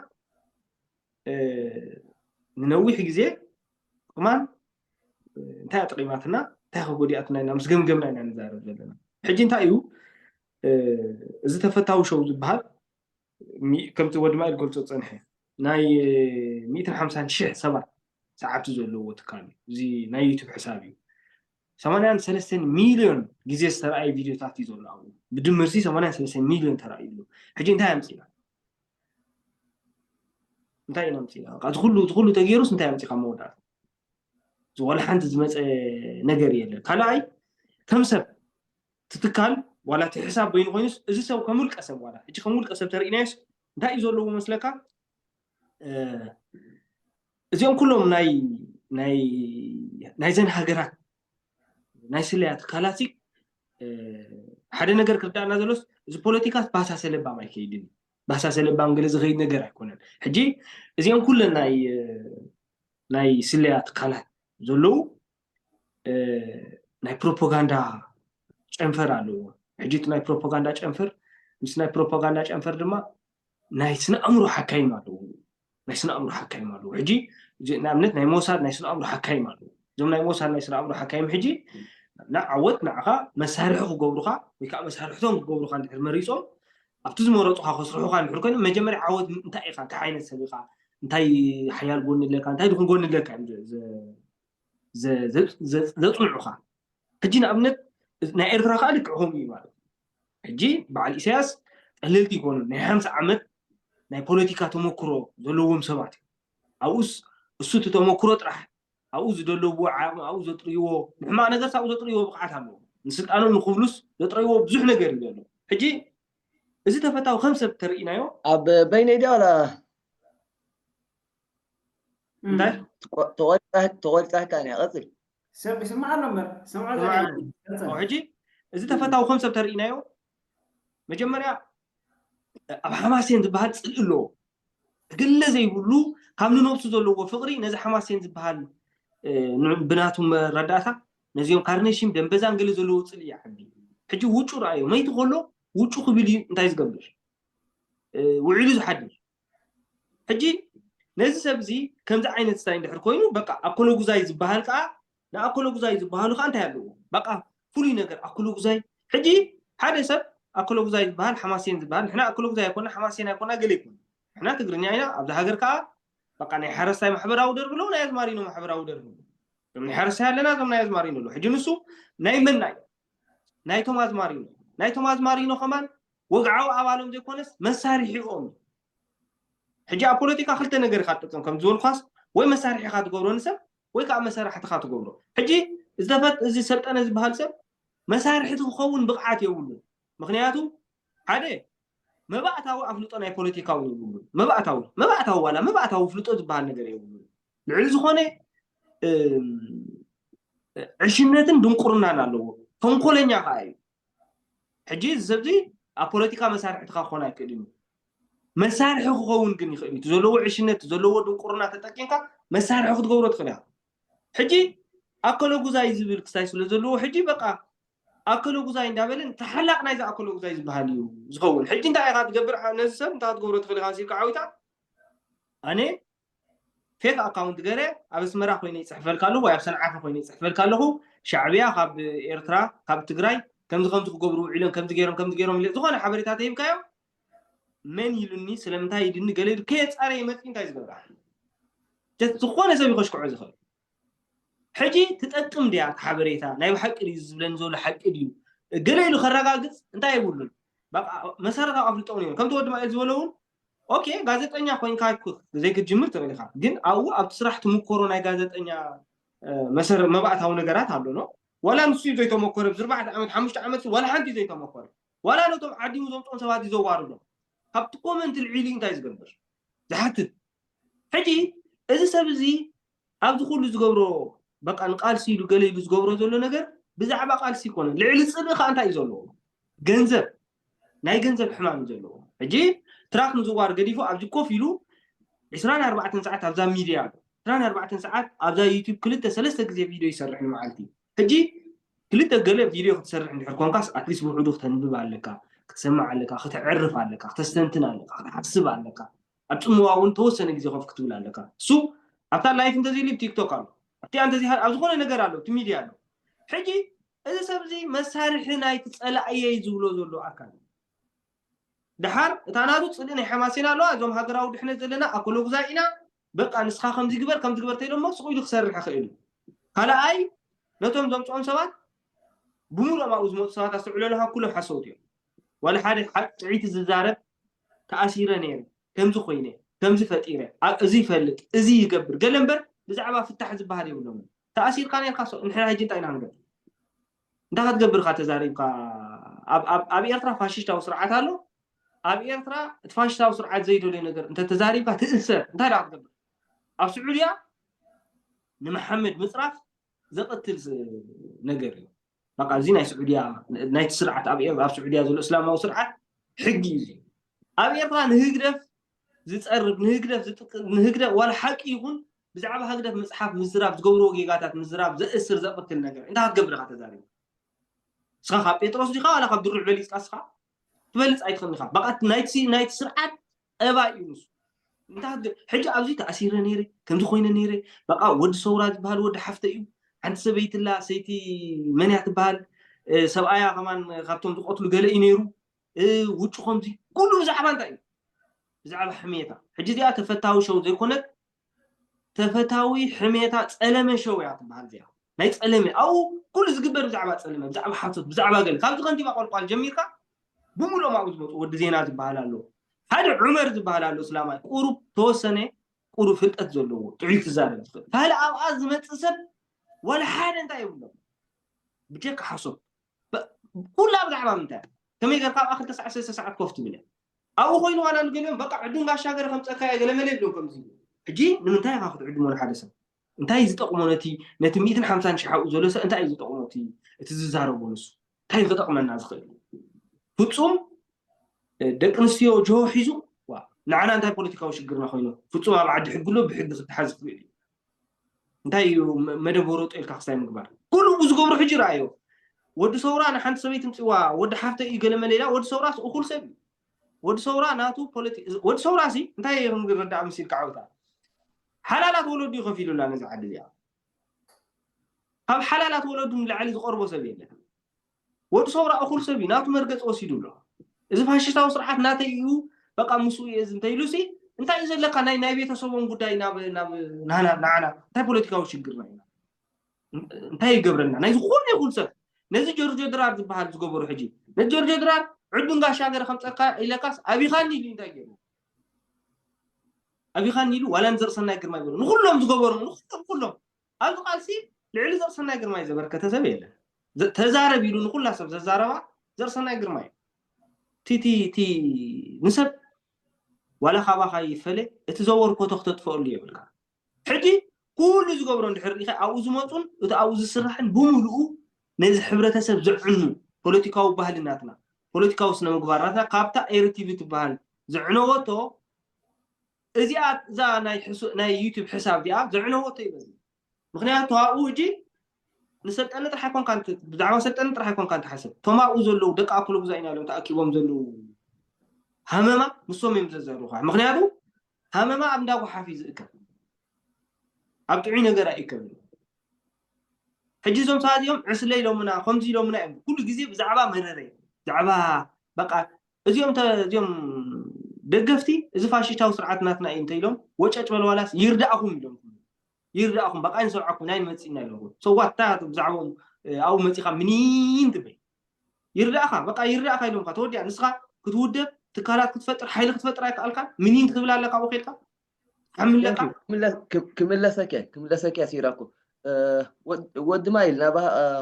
ንነዊሕ ግዜ ጥቕማን እንታይ ጠቒማትና እንታይ ከጎዲኣትና ኢና ምስ ገምገምና ኢና ንዛረብ ዘለና። ሕጂ እንታይ እዩ እዚ ተፈታዊ ሸው ዝበሃል? ከምቲ ወዲ ማይል ገልጾ ዝጸንሐ ናይ ሚእትን ሓምሳን ሽሕ ሰባት ሰዓብቲ ዘለዎ ትካል እዩ። እዚ ናይ ዩቱብ ሕሳብ እዩ። ሰማንያን ሰለስተን ሚልዮን ግዜ ዝተረኣየ ቪድዮታት እዩ ዘሎ ኣብኡ። ብድምርሲ ሰማንያን ሰለስተን ሚልዮን ተራእዩ ኣሎ። ሕጂ እንታይ ኣምጺና? እንታይ ኢና ኣምጺና? እዚ ኩሉ ተገይሩስ እንታይ ኣምጺኻ መወዳእታ? ዝወላ ሓንቲ ዝመፀ ነገር የለን። ካልኣይ ከም ሰብ ትትካል ዋላ እቲ ሕሳብ በይኑ ኮይኑስ እዚ ሰብ ከም ውልቀ ሰብ ዋላ ሕጂ ከም ውልቀ ሰብ ተርእናዮስ እንታይ እዩ ዘለዎ መስለካ? እዚኦም ኩሎም ናይ ናይ ናይዘን ሃገራት ናይ ስለያ ትካላት ሓደ ነገር ክርዳእና ዘሎስ እዚ ፖለቲካ ባሳሰ ለባም ኣይከይድን እዩ። ባሳሰ ለባም ገለ ዝኸይድ ነገር ኣይኮነን። ሕጂ እዚኦም ኩለን ናይ ናይ ስለያ ትካላት ዘለዉ ናይ ፕሮፓጋንዳ ጨንፈር ኣለዎ። ሕጂ እቲ ናይ ፕሮፓጋንዳ ጨንፈር ምስ ናይ ፕሮፓጋንዳ ጨንፈር ድማ ናይ ስነ ኣእምሮ ሓካይም ኣለዉ። ናይ ስነ ኣእምሮ ሓካይም ኣለዉ። ሕጂ ንኣብነት ናይ ሞሳድ ናይ ስነ ኣእምሮ ሓካይም ኣለዉ። እዞም ናይ ሞሳድ ናይ ስነ ኣእምሮ ሓካይም ሕጂ ንዓወት ንዓኻ መሳርሒ ክገብሩኻ ወይ ከዓ መሳርሕቶም ክገብሩኻ እንድሕር መሪፆም ኣብቲ ዝመረፁኻ ከስርሑኻ እንድሕር ኮይኑ መጀመርያ ዓወት እንታይ ኢኻ እንታይ ዓይነት ሰብ ኢኻ እንታይ ሓያል ጎኒ ኣለካ እንታይ ድኹን ጎኒ ኣለካ እዮም ዘፅንዑኻ። ሕጂ ንኣብነት ናይ ኤርትራ ከዓ ልክዕ ከምኡ እዩ ማለት እዩ። ሕጂ በዓል ኢሳያስ ቀለልቲ ይኮኑ ናይ ሓምሳ ዓመት ናይ ፖለቲካ ተመክሮ ዘለዎም ሰባት እዩ። ኣብኡስ እሱ እቲ ተመክሮ ጥራሕ ኣብኡ ዝደለብዎ ዓቕሚ ኣብኡ ዘጥርይዎ ንሕማቕ ነገርስ ኣብኡ ዘጥርይዎ ብቕዓት ኣለዎ። ንስልጣኖም ንክብሉስ ዘጥረይዎ ብዙሕ ነገር እዩ ዘሎ። ሕጂ እዚ ተፈታዊ ከም ሰብ ተርእናዮ ኣብ በይነይ ድያ ዋላ እንታይ ተቆሪፃ ህካን እያ ቀፅል ሰብ ይስማዕ ኣሎ እምበር ሰምዖ ሕጂ እዚ ተፈታዊ ከም ሰብ ተርእናዮ መጀመርያ ኣብ ሓማሴን ዝበሃል ፅልኢ ኣለዎ። ክግለ ዘይብሉ ካብ ንነብሱ ዘለዎ ፍቕሪ ነዚ ሓማሴን ዝበሃል ብናቱ መረዳእታ ነዚኦም ካርነሽም ደንበዛን ገለ ዘለዎ ፅልኢ ይዓቢ። ሕጂ ውጩ ረኣዮ መይቲ ከሎ ውጩ ክብል እዩ እንታይ ዝገብር ውዒሉ ዝሓድር። ሕጂ ነዚ ሰብ እዚ ከምዚ ዓይነት ስታይ እንድሕር ኮይኑ በቃ ኣኮለጉዛይ ዝበሃል ከዓ ንኣኮለጉዛይ ዝበሃሉ ከዓ እንታይ ኣለዎ በቃ ፍሉይ ነገር ኣኮለጉዛይ። ሕጂ ሓደ ሰብ ኣኮለጉዛይ ዝበሃል ሓማሴን ዝበሃል ንሕና ኣኮለጉዛይ ኣይኮና ሓማሴን ኣይኮና ገለ ይኮን ንሕና ትግርኛ ኢና ኣብዚ ሃገር ከዓ በቃ ናይ ሓረስታይ ማሕበራዊ ደርቢ ኣለዉ ናይ ኣዝማሪኖ ማሕበራዊ ደርቢ ኣለዉ። እዞም ናይ ሓረስታይ ኣለና እዞም ናይ ኣዝማሪኖ ኣለዉ። ሕጂ ንሱ ናይ መን ናይ ናይቶም ኣዝማሪኖ ናይቶም ኣዝማሪኖ ከማን ወግዓዊ ኣባሎም ዘይኮነስ መሳርሒኦም እዩ። ሕጂ ኣብ ፖለቲካ ክልተ ነገር ኢካ ትጥቀም ከም ዝበልኳስ ወይ መሳርሒ ኢካ ትገብሮ ንሰብ ወይ ከዓ መሳርሕትካ ትገብሮ። ሕጂ ዝተፈት እዚ ሰልጠነ ዝበሃል ሰብ መሳርሕቲ ክኸውን ብቕዓት የብሉን። ምክንያቱ ሓደ መባእታዊ ኣፍልጦ ናይ ፖለቲካ እውን የብሉን። መባእታዊ መባእታዊ ዋላ መባእታዊ ፍልጦ ዝበሃል ነገር የብሉን። ልዕሊ ዝኾነ ዕሽነትን ድንቁርናን ኣለዎ። ተንኮለኛ ከዓ እዩ። ሕጂ እዚ ሰብዚ ኣብ ፖለቲካ መሳርሕትካ ክኾን ኣይክእልን እዩ። መሳርሒ ክኸውን ግን ይኽእል እዩ። እቲ ዘለዎ ዕሽነት ዘለዎ ድንቁርና ተጠቂምካ መሳርሒ ክትገብሮ ትኽእል ኢኻ። ሕጂ ኣከለጉዛይ ዝብል ክስታይ ስለ ዘለዎ ሕጂ በቃ ኣከለጉዛይ እንዳበለን ተሓላቕ ናይዚ ኣከለጉዛይ ዝበሃል እዩ ዝኸውን። ሕጂ እንታይ ኢኻ ትገብር ነዚ ሰብ እንታይ ክትገብሮ ትኽእል ኢኻ ሲልካ ዓዊታ ኣነ ፌክ ኣካውንት ገረ ኣብ ኣስመራ ኮይነ ይፅሕፈልካ ኣለኹ ወይ ኣብ ሰንዓፈ ኮይነ ይፅሕፈልካ ኣለኹ። ሻዕብያ ካብ ኤርትራ ካብ ትግራይ ከምዚ ከምዚ ክገብሩ ውዒሎም ከምዚ ገይሮም ከምዚ ገይሮም ኢለ ዝኾነ ሓበሬታ ተሂብካዮ መን ኢሉኒ ስለምንታይ ኢሉኒ ገለ ኢሉ ከየፃረየ መፅኡ እንታይ ዝገብራ ዝኾነ ሰብ ይኸሽክዖ ዝኽእል። ሕጂ ትጠቅም ድያ ሓበሬታ ናይ ብሓቂ ድዩ ዝብለኒ ዘሎ ሓቂ ድዩ ገለ ኢሉ ከረጋግፅ እንታይ የብሉን። መሰረታዊ ኣፍልጦ እውን ከምቲ ወዲ ማኤል ዝበሎ እውን ኦኬ ጋዜጠኛ ኮይንካ ዘይክትጅምር ትኽእል ኢኻ ግን ኣብኡ ኣብቲ ስራሕ ትምኮሮ ናይ ጋዜጠኛ መሰረ መባእታዊ ነገራት ኣሎ ነው ዋላ ንሱ ዘይተመኮረ ብዝርባዕተ ዓመት ሓሙሽተ ዓመት ዋላ ሓንቲ ዘይተመኮረ ዋላ ነቶም ዓዲሙ ዘምፅኦም ሰባት እዩ ዘዋርዶም ካብቲ ኮመንት ልዒሉ እንታይ ዝገብር ዝሓትት ሕጂ እዚ ሰብ እዚ ኣብዚ ኩሉ ዝገብሮ በቃ ንቃልሲ ኢሉ ገለ ኢሉ ዝገብሮ ዘሎ ነገር ብዛዕባ ቃልሲ ይኮነ ልዕሊ ፅልኢ ከዓ እንታይ እዩ ዘለዎ ገንዘብ ናይ ገንዘብ ሕማም እዩ ዘለዎ ሕጂ ትራክ ምዝዋር ገዲፉ ኣብዚ ኮፍ ኢሉ ዕስራን ኣርባዕተን ሰዓት ኣብዛ ሚድያ ኣሎ ዕስራን ኣርባዕተን ሰዓት ኣብዛ ዩቱብ ክልተ ሰለስተ ግዜ ቪድዮ ይሰርሕ ንመዓልቲ ሕጂ ክልተ ገለ ቪድዮ ክትሰርሕ እንድሕር ኮንካስ ኣትሊስት ውሕዱ ክተንብብ ኣለካ ክትሰማዕ ኣለካ ክተዕርፍ ኣለካ ክተስተንትን ኣለካ ክትሓስብ ኣለካ ኣብ ፅምዋ እውን ተወሰነ ግዜ ኮፍ ክትብል ኣለካ እሱ ኣብታ ላይፍ እንተዘይሉ ቲክቶክ ኣሎ ኣብ እቲኣ እንተዚሃ ኣብ ዝኾነ ነገር ኣሎ፣ እቲ ሚድያ ኣሎ። ሕጂ እዚ ሰብ እዚ መሳርሒ ናይቲ ጸላእየይ ዝብሎ ዘሎ ኣካል እዩ። ደሓር እታ ናቱ ጽልኢ ናይ ሓማሴን ኣለዋ፣ እዞም ሃገራዊ ድሕነት ዘለና ኣኮሎጉዛይ ኢና፣ በቃ ንስኻ ከምዚ ግበር ከምዚ ግበር ተይሎሞ ስቕ ኢሉ ክሰርሕ ይኽእል እዩ። ካልኣይ ነቶም ዘምፅኦም ሰባት ብምሉኦም ኣብኡ ዝመፁ ሰባት ኣስተውዕለሉ፣ ካብ ኩሎም ሓሰውቲ እዮም። ዋላ ሓደ ሓቂ ጥዒቲ ዝዛረብ ተኣሲረ ነይረ፣ ከምዚ ኮይነ፣ ከምዚ ፈጢረ፣ ኣ- እዚ ይፈልጥ፣ እዚ ይገብር፣ ገለ እምበር ብዛዕባ ፍታሕ ዝበሃል የብሎምን። ተኣሲርካ ነርካ፣ ሶ- ንሕና ሕጂ እንታይ ኢና ክንገብር? እንታይ ክትገብር ኢኻ ተዛሪብካ? ኣብ- ኣብ- ኣብ ኤርትራ ፋሽስታዊ ስርዓት ኣሎ። ኣብ ኤርትራ እቲ ፋሽስታዊ ስርዓት ዘይደልዮ ነገር እንተተዛሪብካ ትእሰር። እንታይ ደኣ ክትገብር? ኣብ ስዑድያ ንመሓመድ ምፅራፍ ዘቐትል ስ- ነገር እዩ። በቃ እዚ ናይ ስዑድያ ናይቲ ስርዓት ኣብ ኤር- ኣብ ስዑድያ ዘሎ እስላማዊ ስርዓት ሕጊ እዩ። እዚ ኣብ ኤርትራ ንህግደፍ ዝፀርብ ንህግደፍ ዝጥቅ ንህግደፍ ዋላ ሓቂ ይኹን ብዛዕባ ህግደፍ ምፅሓፍ ምዝራብ ዝገብርዎ ጌጋታት ምዝራብ ዘእስር ዘቕትል ነገር እንታይ ክትገብር ኢኻ ተዛሪቡ? እስኻ ካብ ጴጥሮስ ዲኻ ዋላ ካብ ድሩዕ በሊፅካ እስኻ ትበልፅ ኣይትኽእልን ኢኻ። በቃ ናይቲ ናይቲ ስርዓት ጠባይ እዩ ንሱ። እንታይ ሕጂ ኣብዚ ተኣሲረ ነይረ ከምዚ ኮይነ ነይረ በቃ ወዲ ሰውራ ዝበሃል ወዲ ሓፍተ እዩ። ሓንቲ ሰበይትላ ሰይቲ መንያ ትበሃል ሰብኣያ ከማን ካብቶም ዝቆትሉ ገለ እዩ ነይሩ። ውጩ ከምዚ ኩሉ ብዛዕባ እንታይ እዩ? ብዛዕባ ሕሜታ። ሕጂ እዚኣ ተፈታዊ ሸው ዘይኮነት ተፈታዊ ሕሜታ ጸለመ ሸው እያ ትበሃል እዚኣ። ናይ ጸለመ ኣብኡ ኩሉ ዝግበር ብዛዕባ ጸለመ ብዛዕባ ሓሶት ብዛዕባ ገለ ካብዚ ከንቲባ ቆልቋል ጀሚርካ ብምሉኦም ኣብኡ ዝመፁ ወዲ ዜና ዝበሃል ኣሎ ሓደ ዑመር ዝበሃል ኣሎ እስላማይ ቁሩብ ተወሰነ ቁሩብ ፍልጠት ዘለዎ ጥዑይ ክዛረብ ዝኽእል ካልእ ኣብኣ ዝመፅእ ሰብ ዋላ ሓደ እንታይ የብሎም ብጀካ ሓሶት ኩላ ብዛዕባ ምንታይ ከመይ ገርካ ኣብኣ ክልተ ሰዓት ሰለስተ ሰዓት ኮፍ ትብል እያ ኣብኡ ኮይኑ ዋላ ንገሊኦም በቃ ዕዱም ጋሻ ገረ ከምፀካ እየ ገለ መለ ይብሎም ከምዚ ሕጂ ንምንታይ ኢኻ ክትዕድሞ ንሓደ ሰብ እንታይ ዝጠቕሞ ነቲ ነቲ ሚእትን ሓምሳን ሽሓኡ ዘሎ ሰብ እንታይ እዩ ዝጠቕሞ እቲ ዝዛረቦ ንሱ እንታይ ክጠቕመና ዝኽእል ፍፁም ደቂ ኣንስትዮ ጆሆ ሒዙ ንዓና እንታይ ፖለቲካዊ ሽግርና ኮይኑ ፍፁም ኣብ ዓዲ ሕጊ ኣሎ ብሕጊ ክተሓዝ ይኽእል እዩ እንታይ እዩ መደብ ወረጦ ኢልካ ክስታይ ምግባር ኩሉ ዝገብሩ ሕጂ ረኣዮ ወዲ ሰውራ ንሓንቲ ሰበይቲ ምፅዋ ወዲ ሓፍተ እዩ ገለ መሌላ ወዲ ሰውራስ እኩል ሰብ እዩ ወዲ ሰውራ ናቱ ፖለቲ ወዲ ሰውራ ሲ እንታይ ክንርዳእ መሲልካ ዓውታ ሓላላት ወለዱ ይኸፊሉላ ነዚ ዓዲ እዚኣ ካብ ሓላላት ወለዱ ንላዕሊ ዝቐርቦ ሰብ የለን ወዲ ሰውራ እኹል ሰብ እዩ ናቱ መርገፂ ወሲዱ ኣሎ እዚ ፋሽስታዊ ስርዓት ናተይ እዩ በቃ ምስኡ እየ እዚ እንተኢሉ ሲ እንታይ እዩ ዘለካ ናይ ናይ ቤተሰቦም ጉዳይ ናብ ናብ ናና ናዓና እንታይ ፖለቲካዊ ሽግርና ኢና እንታይ ይገብረና ናይ ዝኾነ ይኹን ሰብ ነዚ ጆርጆ ድራር ዝበሃል ዝገበሩ ሕጂ ነዚ ጆርጆ ድራር ዕዱን ጋሻ ገረ ከምፀካ ኢለካስ ኣቢኻኒ ኢሉ እንታይ ገይሩ ኣቢኻኒ ኢሉ ዋላ ንዘርእሰናይ ግርማ ይበሉ ንኩሎም ዝገበሩ ንኩሎም ኩሎም ኣብዚ ቃልሲ ልዕሊ ዘርእሰናይ ግርማይ ዘበርከተ ሰብ የለን ተዛረብ ኢሉ ንኩላ ሰብ ዘዛረባ ዘርእሰናይ ግርማይ ቲቲ ቲ ንሰብ ዋላ ካባኻ ይፈለ እቲ ዘወርኮቶ ክተጥፈአሉ የብልካ ሕጂ ኩሉ ዝገብሮ እንድሕር ሪኢኻ ኣብኡ ዝመፁን እቲ ኣብኡ ዝስራሕን ብምሉኡ ነዚ ሕብረተሰብ ዘዕኑ ፖለቲካዊ ባህሊ ናትና ፖለቲካዊ ስነ ምግባር ናትና ካብታ ኤሪ ቲቪ ትበሃል ዘዕነወቶ እዚኣ እዛ ናይ ዩቱብ ሕሳብ እዚኣ ዘዕነወቶ ይበል ምክንያቱ ኣብኡ ሕጂ ንሰልጠነ ጥራሕ ኣይኮንካ ብዛዕባ ሰልጠነ ጥራሕ ኣይኮንካ ትሓስብ እቶም ኣብኡ ዘለዉ ደቂ ኣክሎ ጉዛ ኢና ኢሎም ተኣኪቦም ዘለዉ ሃመማ ንሶም እዮም ዘዘሩኻ ምክንያቱ ሃመማ ኣብ እንዳጓሓፍ እዩ ዝእከብ ኣብ ጥዑይ ነገር ኣይእከብን ሕጂ እዞም ሰባት እዮም ዕስለ ኢሎምና ከምዚ ኢሎምና እዮም ኩሉ ግዜ ብዛዕባ መረረ ብዛዕባ በቃ እዚኦም እዚኦም ደገፍቲ እዚ ፋሽስታዊ ስርዓት ናትና እዩ እንተኢሎም ወጨጭ በልዋላስ ይርዳእኹም ኢሎም ይርዳእኹም በቃ ይንሰምዓኩም ናይ ንመፅእና ኢሎም ሰዋት እንታይ ብዛዕባኦም ኣብኡ መፂኻ ምኒን ትብል ይርዳእኻ በቃ ይርዳእኻ ኢሎምካ ተወዲኣ ንስኻ ክትውደብ ትካላት ክትፈጥር ሓይሊ ክትፈጥር ኣይከኣልካ ምኒን ክትብል ኣለካ ኣብኡ ከድካ ሓምለካ ክምለሰከ ክምለሰከ ሲራኩ ወዲ ማይል ናባ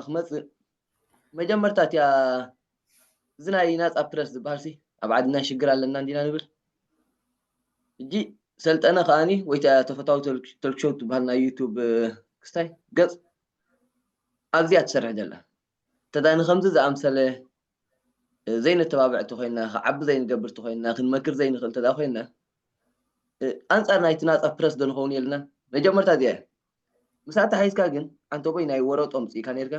ክመፅእ መጀመርታ እቲያ እዚ ናይ ናፃ ፕረስ ዝበሃል ሲ ኣብ ዓድና ሽግር ኣለና እንዲና ንብል እጂ ሰልጠነ ከዓኒ ወይ ተፈታዊ ተልክሾው ትበሃል ናይ ዩቱብ ክስታይ ገፅ ኣብዚኣ ትሰርሕ ዘላ ተዳ ንከምዚ ዝኣምሰለ ዘይነተባብዕ ተኮይና ክዓቢ ዘይንገብር ተኮይና ክንመክር ዘይንክእል ተዳ ኮይና ኣንፃር ናይቲ ናፃ ፕረስ ዶ ንኸውን የልና መጀመርታ እዚኣ ምሳታ ሓይዝካ ግን ዓንተቦይ ናይ ወረጦ ምፅኢካ ነርካ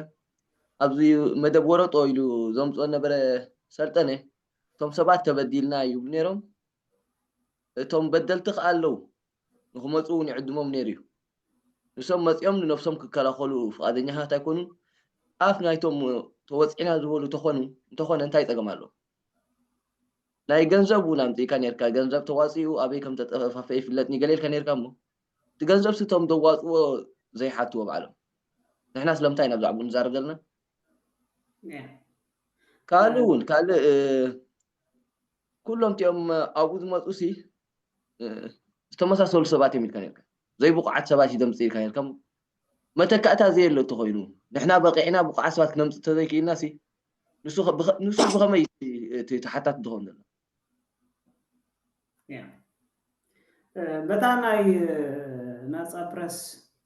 ኣብዚ መደብ ወረጦ ኢሉ ዘምፅኦ ነበረ ሰልጠነ እቶም ሰባት ተበዲልና ይብሉ ነይሮም እቶም በደልቲ ከዓ ኣለዉ ንክመፁ እውን ይዕድሞም ነይሩ እዩ ንሶም መፂኦም ንነብሶም ክከላኸሉ ፍቓደኛታት ኣይኮኑን። ኣፍ ናይቶም ተወፂዕና ዝበሉ ተኾኑ እንተኾነ እንታይ ፀገም ኣሎ? ናይ ገንዘብ እውን ኣምፂእካ ነርካ፣ ገንዘብ ተዋፂኡ ኣበይ ከም ተጠፋፈ ይፍለጥኒ ገለ ኢልካ ነርካ እሞ እቲ ገንዘብ ስቶም ዘዋፅዎ ዘይሓትዎ ባዕሎም። ንሕና ስለምንታይ ኢና ብዛዕባኡ ንዛረብ ዘለና? ካልእ እውን ካልእ ኩሎም እቲኦም ኣብኡ ዝመፁ ሲ ዝተመሳሰሉ ሰባት እዮም ኢልካ ነርካ። ዘይብቑዓት ሰባት እዩ ዘምፅእ ኢልካ ነርካ። መተካእታ ዘየሎ እንተኮይኑ ንሕና በቂዕና ብቑዓት ሰባት ክነምፅእ እንተዘይክኢልና ሲ ንሱ ብኸመይ እቲ ተሓታቲ ዝኸውን ዘሎ? በታ ናይ ናፃ ፕረስ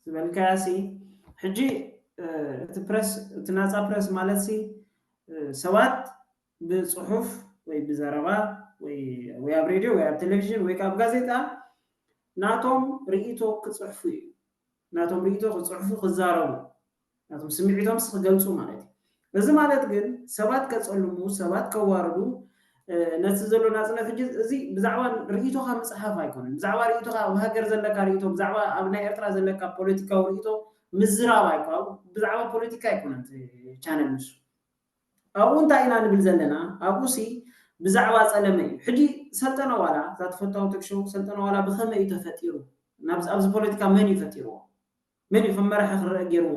ዝበልካያ ሲ ሕጂ እቲ ፕረስ እቲ ናፃ ፕረስ ማለት ሲ ሰባት ብፅሑፍ ወይ ብዘረባ ወይ ኣብ ሬድዮ ወይ ኣብ ቴሌቪዥን ወይ ኣብ ጋዜጣ ናቶም ርእይቶ ክፅሕፉ እዩ። ናቶም ርእይቶ ክፅሕፉ ክዛረቡ ናቶም ስምዒቶምስ ክገልፁ ማለት እዩ። እዚ ማለት ግን ሰባት ከፀልሙ ሰባት ከዋርዱ ነቲ ዘሎ ናፅነት ሕጂ እዚ ብዛዕባ ርእይቶካ ምፅሓፍ ኣይኮነን። ብዛዕባ ርእይቶካ ኣብ ሃገር ዘለካ ርእይቶ ብዛዕባ ኣብ ናይ ኤርትራ ዘለካ ፖለቲካዊ ርእይቶ ምዝራብ ኣይኮ ብዛዕባ ፖለቲካ ኣይኮነን ቻነል ንሱ። ኣብኡ እንታይ ኢና ንብል ዘለና? ኣብኡ ሲ ብዛዕባ ፀለመ እዩ። ሕጂ ሰልጠነ ዋላ እዛ ተፈታዊ ቶክሾው ሰልጠነ ዋላ ብኸመይ እዩ ተፈጢሩ? ኣብዚ ፖለቲካ መን እዩ ፈጢርዎ? መን እዩ ከም መራሒ ክረአ ገይርዎ